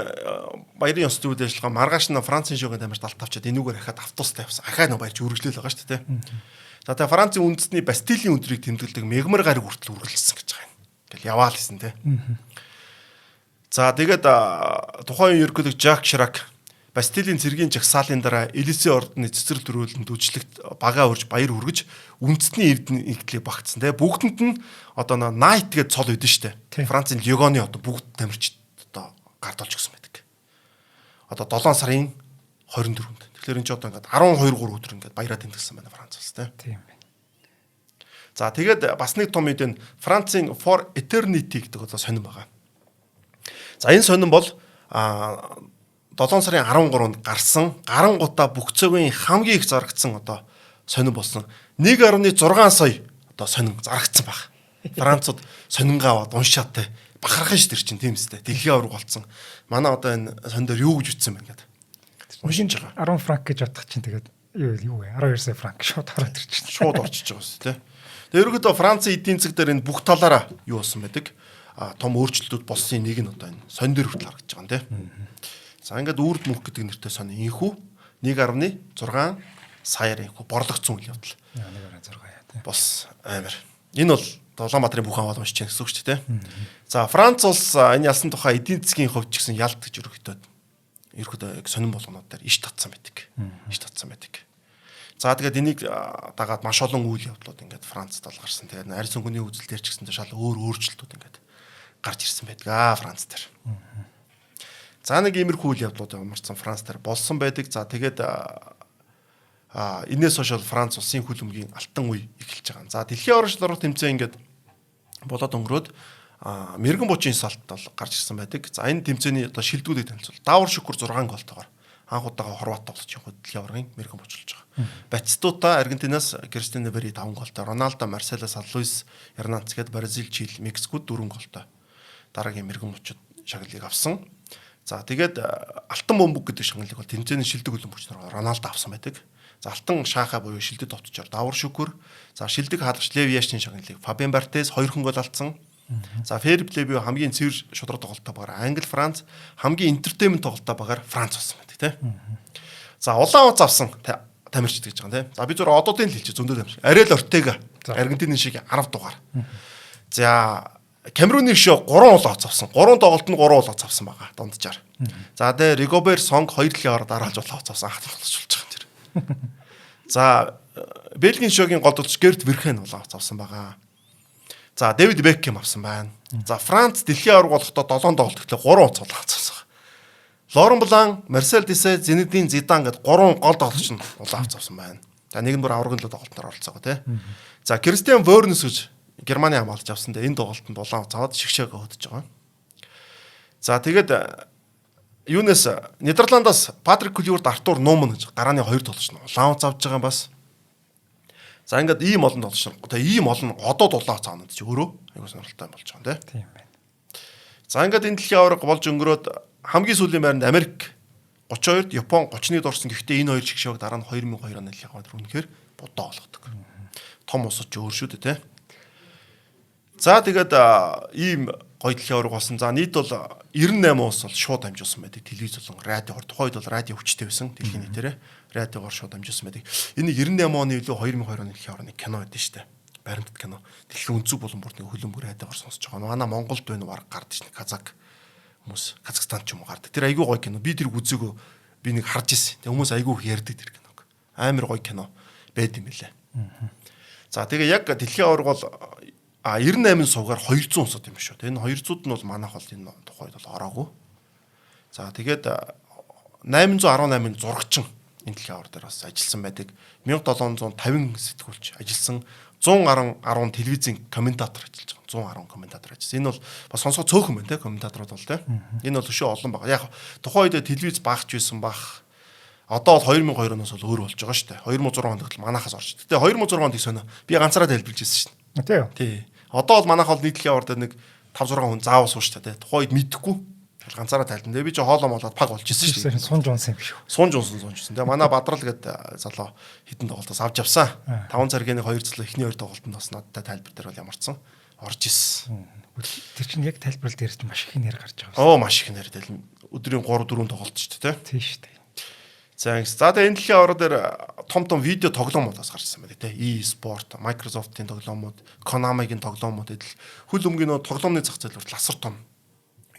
баярын ёс зүйн үйл ажиллагаа маргааш нь Францын шоугийн тамирт алт авчиад энүүгээр ахаад автобустай явсан. Ахаа нөө баярч үргэлжлэл байгаа шүү дээ. За тэгээд Францын үндэсний Бастилийн өдрийг тэмдэглэдэг мегмар гариг хүртэл үргэлжилсэн гэж байгаа юм. Ингээл яваал гэсэн тий. За тэгээд тухайн үеийн ерөнхийлөгч Жак Ширак Бастилийн цэргийн жагсаалын дараа Элисе ордны цэцэрлэг төрүүлэнд үжлэгт багаа урьж баяр хүргэж үндэсний эрдэнэ нэгдлийг багтсан тий. Бүгдэнд нь одоо Найт гэдэг цол өгдөн штэ. Францын Легоны одоо бүгд тамирчид одоо гард олж өгсөн байдаг. Одоо 7 сарын 24-нд. Тэгэхээр энэ ч одоо ингээд 12 3 өдөр ингээд баяраа тэмдэглэсэн байна Франц улс тий. Тийм байна. За тэгээд бас нэг том мэдээ нь Францын For Eternity гэдэг одоо сонин байгаа. За энэ сонин бол 7 сарын 13-нд гарсан гарангуудаа бүх цөгийн хамгийн их зарагдсан одоо сонин болсон. 1.6 сая одоо сонин зарагдсан баг. Францууд сонингаа аваад уншаад те бахархан ш тэр чинь тийм үстэй. Дэлхийн аварга болцсон. Манай одоо энэ сон дээр юу гэж үтсэн бэ гэдэг. Уншиж байгаа. 10 франк гэж бодох чинь тэгээд юу вэ? 12 сая франк шууд ороод ирчихсэн. Шууд орчиж байгаа үстэй те. Тэгээд ерөнхийдөө Францын эдийн засаг дээр энэ бүх талаараа юу болсон байдаг. Том өөрчлөлтүүд болсон нэг нь одоо энэ сонь дээр хүртэл харагдаж байгаа юм те. За ингээд үрд мөнх гэдэг нэртэй сонь инхүү 1.6 саяар инхүү борлогдсон үйл явдал. 1.6 яа те. Бос амар. Энэ бол Улаанбаатарын бүх аваад уншиж гэсэн үг шүү дээ. За Франц улс энэ ялсан тухай эдийн засгийн хувьд ч гэсэн ялт гэж ерөнхийдөө яг сонин болгонууд дээр иш татсан байдаг. Иш татсан байдаг. За тэгээд энийг дагаад маш олон үйл явдлууд ингээд Францд бол гарсан. Тэгээд арьс өнгөний үзэл дээр ч гэсэн шал өөр өөрчлөлтүүд ингээд гарч ирсэн байдаг аа Франц дээр. За нэг иймэрхүү үйл явдлууд ямарчсан Франц дээр болсон байдаг. За тэгээд энээс хойш бол Франц улсын хөл бөмбөгийн алтан үе эхэлж байгаа. За дэлхийн аварга шалралт тэмцээн ингээд болоод өнгөрөөд мэрэгэн буучийн салт бол гарч ирсэн байдаг. За энэ тэмцээний одоо шилдэгүүдийг танилцуул. Даавар шүкүр 6 голтойгоор анх удаага Хорват тоглож явах дэлхийн аваргын мэрэгэн буучилж байгаа. Батистута Аргентинаас Кристиано Бери 5 голтой, Роналдо, Марсело, Луис Эрнанц гээд Бразил, Чили, Мексикод 4 голтой. Дараагийн мэрэгэн буучид шагналыг авсан. За тэгээд алтан бөмбөг гэдэг шагналыг бол тэмцээний шилдэг хөлбөмбөгч нар Роналдо авсан байдаг. За алтан шаахаа буюу шилдэг товчоор Давар Шүкүр, за шилдэг хаалгач Лев Яшин шагналыг Фабиан Бартес 2 гол алдсан. За fair play буюу хамгийн цэвэр шударга тоглолттой багаар Англи, Франц, хамгийн entertainment тоглолттой багаар Франц болсон байдаг тий. За улаан уц авсан тамирчид гэж байгаа юм тий. За би зөвхөн одоодын л хэлчих зөндөө тамирч. Ариэл Ортега Аргентины шиг 10 дугаар. За Камеруны шөө 3 улаан уц авсан. 3 тоглолтод 3 улаан уц авсан байгаа дунджаар. За тэгээ Ригобер Сонг 2 дэлхийн аварга дараалж улаан уц авсан. Анх тоглож болж байгаа юм тэр. За Бельгийн шогийн гол тоглогч Герт Верхен улаан уц авсан байгаа. За Дэвид Бекхэм авсан байна. За Франц дэлхийн аварга болохдоо 7 тоглолт гэхлээр 3 уц улаан уц авсан. Лорен Блан, Марсел Дисе, Зинедин Зидан гэд 3 гол тоглогч нь улаан уц авсан байна. За нэг нь бүр аваргын төлөө тоглолтоор оролцоогоо тий. За Кристиан Вернес гэж Германы хамгаалагч авсан. Энэ тоглолтод улаан уц аваад шигшээг хөдөж байгаа. За тэгээд юунаас Нидерландаас Патрик Клюверт, Артур Нуман гэж гарааны 2 тоглогч нь улаан уц авч байгаа юм бас. За ингээд ийм олон тоглогч нар одоо ийм олон одоод улаан уц авна чи өөрөө айгуу сонирхолтой болж байгаа юм тий. Тийм байна. За ингээд энэ дэлхийн аварга болж өнгөрөөд хамгийн сүүлийн байранд Америк 32-д, Япон 31-д орсон. Гэхдээ энэ хоёр шигшээг дараа нь 2002 оны дэлхийн аварга үнэхээр будаа болгодог. Том улсууд ч өөр шүү дээ тий. За тэгээд ийм гоё дэлхийн аварга болсон. За нийт бол 98 улс бол шууд дамжуулсан байдаг. Телевиз болон радиогоор тухайн үед бол радио хүчтэй байсан дэлхийн нийтээрээ радиогоор шууд дамжуулсан байдаг. Энэ 98 оны илүү 2002 оны дэлхийн аваргын кино байдаг шүү дээ. Баримтат кино. Дэлхийн өнцөг болон бүрт нэг хөлбөмбөг радиогоор сонсож байгаа. Манай Монголд байна бараг гардаг шин Казак хүмүүс Казахстан ч юм уу гардаг. Тэр айгүй гоё кино. Би тэрийг үзээгөө би нэг харж ирсэн. Тэг хүмүүс айгүй их ярьдаг тэр киног. Амар гоё кино байд юм билээ. За тэгээ яг дэлхийн аварга бол 98 сувгаар 200 улсууд юм шүү. Энэ 200-д нь бол манайх бол энэ тухайд бол ороогүй. За тэгээд 818 зурагчин энэ дэлхийн аварга дээр бас ажилласан байдаг. 1750 сэтгүүлч ажилласан. 110 телевизийн комментатор ажиллаж байгаа. 110 комментатор ажилласан. Энэ бол бас сонсгоо цөөхөн байна те комментаторууд бол те. Энэ бол өшөө олон байгаа. Яг тухайн үед телевиз багч байсан бах. Одоо бол 2002 оноос бол өөр болж байгаа шүү дээ. 2006 онд гэтэл манахаас орж. Гэтэ 2006 онд их сонио. Би ганцаараа тайлбарлаж ирсэн шүү дээ. Тийм. Тий. Одоо бол манайх бол нийт дэлхийн аварга дээр нэг 5 6 хүн заавал сууж та тий. Тухайн үед мэдэхгүй. Ганцаараа тайлбар. Тэгээ би чи хоолоо молоод паг болж ирсэн шүү дээ. Сунж унсан юм биш үү? Сунж унсан. Тэгээ манай Бадрал гэдэг залуу хитэн тоглолтоос авч явсан. 5 цагийн 2 залуу эхний 2 тоглолтод бас надтай тайлбар дээр бол ямарчсан орж ирсэн. Тэр чинь яг тайлбар дээр чинь маш их нэр гарч байгаа. Оо маш их нэр тэл өдрийн 3 4 тоглолт шүү дээ, тий. Тийм шүү дээ. За ингэ. За тэгээ энэ дэлхийн аварга дээр том том видео тоглоомууд бас гарч ирсэн байна тий. E-sport, Microsoft-ийн тоглоомууд, Konami-гийн тоглоомууд эдэл хөл өмгийн нөө тоглоомны зах зээл хүртэл асар том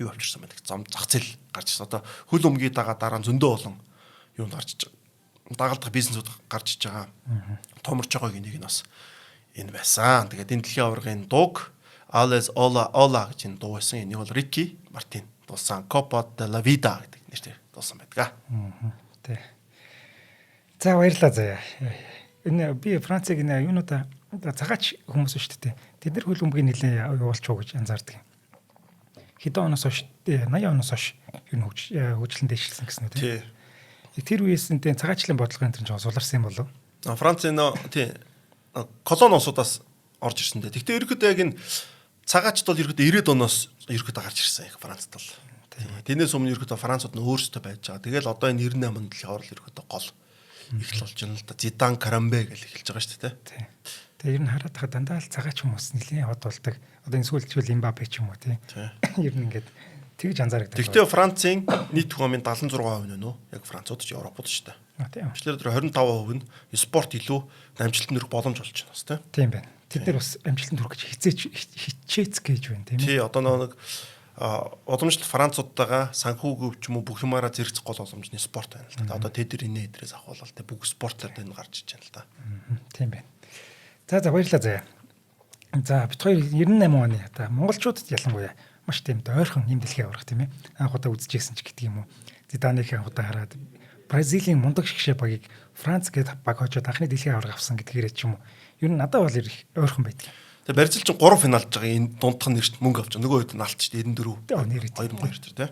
юу авчирсан байдаг. Зам зах зээл гарч ирсэн. Одоо хөл өмгийн дагаа дараа нь зөндөө олон юунд гарч иж байгаа. Дагалдах бизнесүүд гарч иж байгаа. Томорч байгаагийн нэг нь бас энэ байсан. Тэгээд энэ дэлхийн аваргын дууг Ales Ola Ola гэж энэ дуу байсан. Энийг бол Ricky Martin дуулсан Copa de la Vida гэдэг нэрээр дуулсан байдаг. Тий. За баярлалаа заяа. Энэ би Францыг энэ юунуудаа цагаач хүмүүс шүү дээ. Тэд нар хөл өмгийн нэлээ явуулч уу гэж анзаардаг юм. Хэдэн оноос хойш 80 оноос хойш ер нь хөгжлөн дэвшилсэн гэсэн үү тий. Тэр үеэс нь цагаачлалын бодлогын энэ жоо суларсан юм болов. Францын нөө тий колони улсуудаас орж ирсэн дээ. Гэхдээ ерөөхдөө яг энэ цагаачд бол ерөөхдөө 90-ад оноос ерөөхдөө гарч ирсэн яг Францад бол. Тэрнээс өмнө ерөөхдөө Францууд нь өөрсдөө байж байгаа. Тэгэл одоо энэ 98 онд л орол ерөөхдөө гол эхэл болж байна л да. Зидан Карамбе гэж эхэлж байгаа шүү дээ. Тий. Тэгээ ер нь хараад тахад дандаа л цагаач хүмүүс нэлийн хот болдог. Одоо энэ сүүлчвэл Эмбапе ч юм уу тий. Ер нь ингээд тэгж анзаардаг. Гэхдээ Францын нийт хүмүүний 76% нь нөө яг Францууд ч Европууд шүү дээ. Тийм. Тэгэхээр тэр 25% нь спорт илүү амжилтанд хүрэх боломж болж байна бас тий. Тийм байна. Тэд нар бас амжилтанд хүрэх гэж хизээч хичээц гэж байна тийм ээ. Тий, одоо нэг уламжлалт Француудтайгаа санхүүгийн ч юм уу бүх юмараа зэрэгцэх гол боломж нь спорт байна л да. Одоо тэд нар инээ эдрээс ахуулал тэ бүх спортоор энэ гарч иж байна л да. Тийм байна. За за баярлалаа заяа. За бит хоёр 98 оны одоо монголчуудад ялангуяа маш тийм ойрхон юм дэлхийн аварга тийм ээ. Анх удаа үзчихсэн ч гэдэг юм уу. Зиданыг анх удаа хараад Бразилийн мундаг шгшээ багийг Франц гээд баг хожоод анхны дэлхийн аварга авсан гэдгээрээ ч юм уу. Ер нь надад бол их ойрхон байдаг. Тэгээ Бразил чинь 3 финалж байгаа энэ дундх нь нэрт мөнгө авч нөгөө хэд нь алч 94. 2002 тэр тий.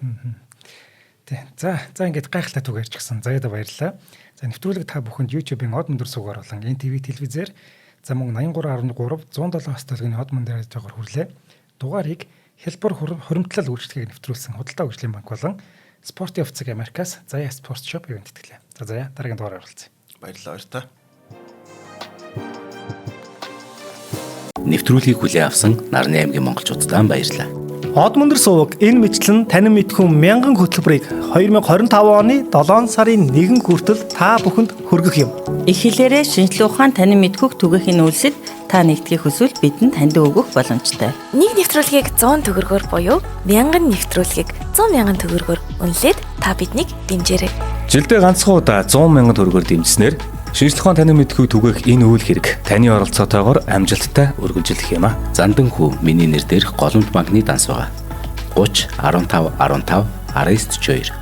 Тий. За за ингээд гайхалтай түүх ярьчихсан. Заяада баярлалаа. За нэвтрүүлэг та бүхэнд YouTube-ийн од өндөр суугаар болон NTV телевизээр за мөн 83.3 107 төлгийн од мөн дээр жаагаар хүрлээ. Дугаарыг хэлбэр хуримтлал үйлчлэгийг нэвтрүүлсэн худалдаа хөгжлийн банк болон спортын офицер Америкаас Заяа спорт шоп ивент тэтгэлээ. За заяа дараагийн дугаараар уулзъя. Баярлалаа баяртай. Нэвтрүүлгийг хүлээн авсан Нарны аймгийн монголчуудад баярлалаа. Од мөндөр суваг энэ мэтлэн танин мэдхүн мянган хөтөлбөрийг 2025 оны 7 сарын 1 хүртэл та бүхэнд хүргэх юм. Их хэлээрээ шинжлэх ухаан танин мэдхүйг түгээхийн үйлсэд та нэгдэхийг хүсвэл бидэнд таньд өгөх боломжтой. Нэг нэвтрүүлгийг 100 төгрөгөөр буюу 1000 нэвтрүүлгийг 100 мянган төгрөгөөр үнэлээд та биднийг дэмжээрэй. Жилдээ ганцхан удаа 100 мянган төгрөгөөр дэмжснээр шинжлэх ухаан танин мэдхүйг түгээх энэ үйл хэрэг таны оролцоотойгоор амжилттай үргэлжлэх юм а. Зандан хүү миний нэр дээрх Голомт банкны данс байгаа. 30 15 15 19 42 30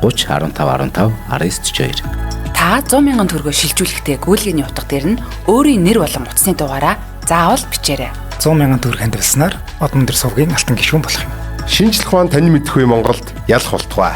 15 15 19 42. Та 100 мянган төгрөгөөр шилжүүлэхдээ гүйлгээний утга дээр нь өөрийн нэр болон утасны дугаараа заавал бичээрэй. 100 мянган төгрөг хандивалснаар од өндөр сувгийн алтан гишүүн болох юм. Шинжлэх ухаан танин мэдхүй Монголд ялах болтугай.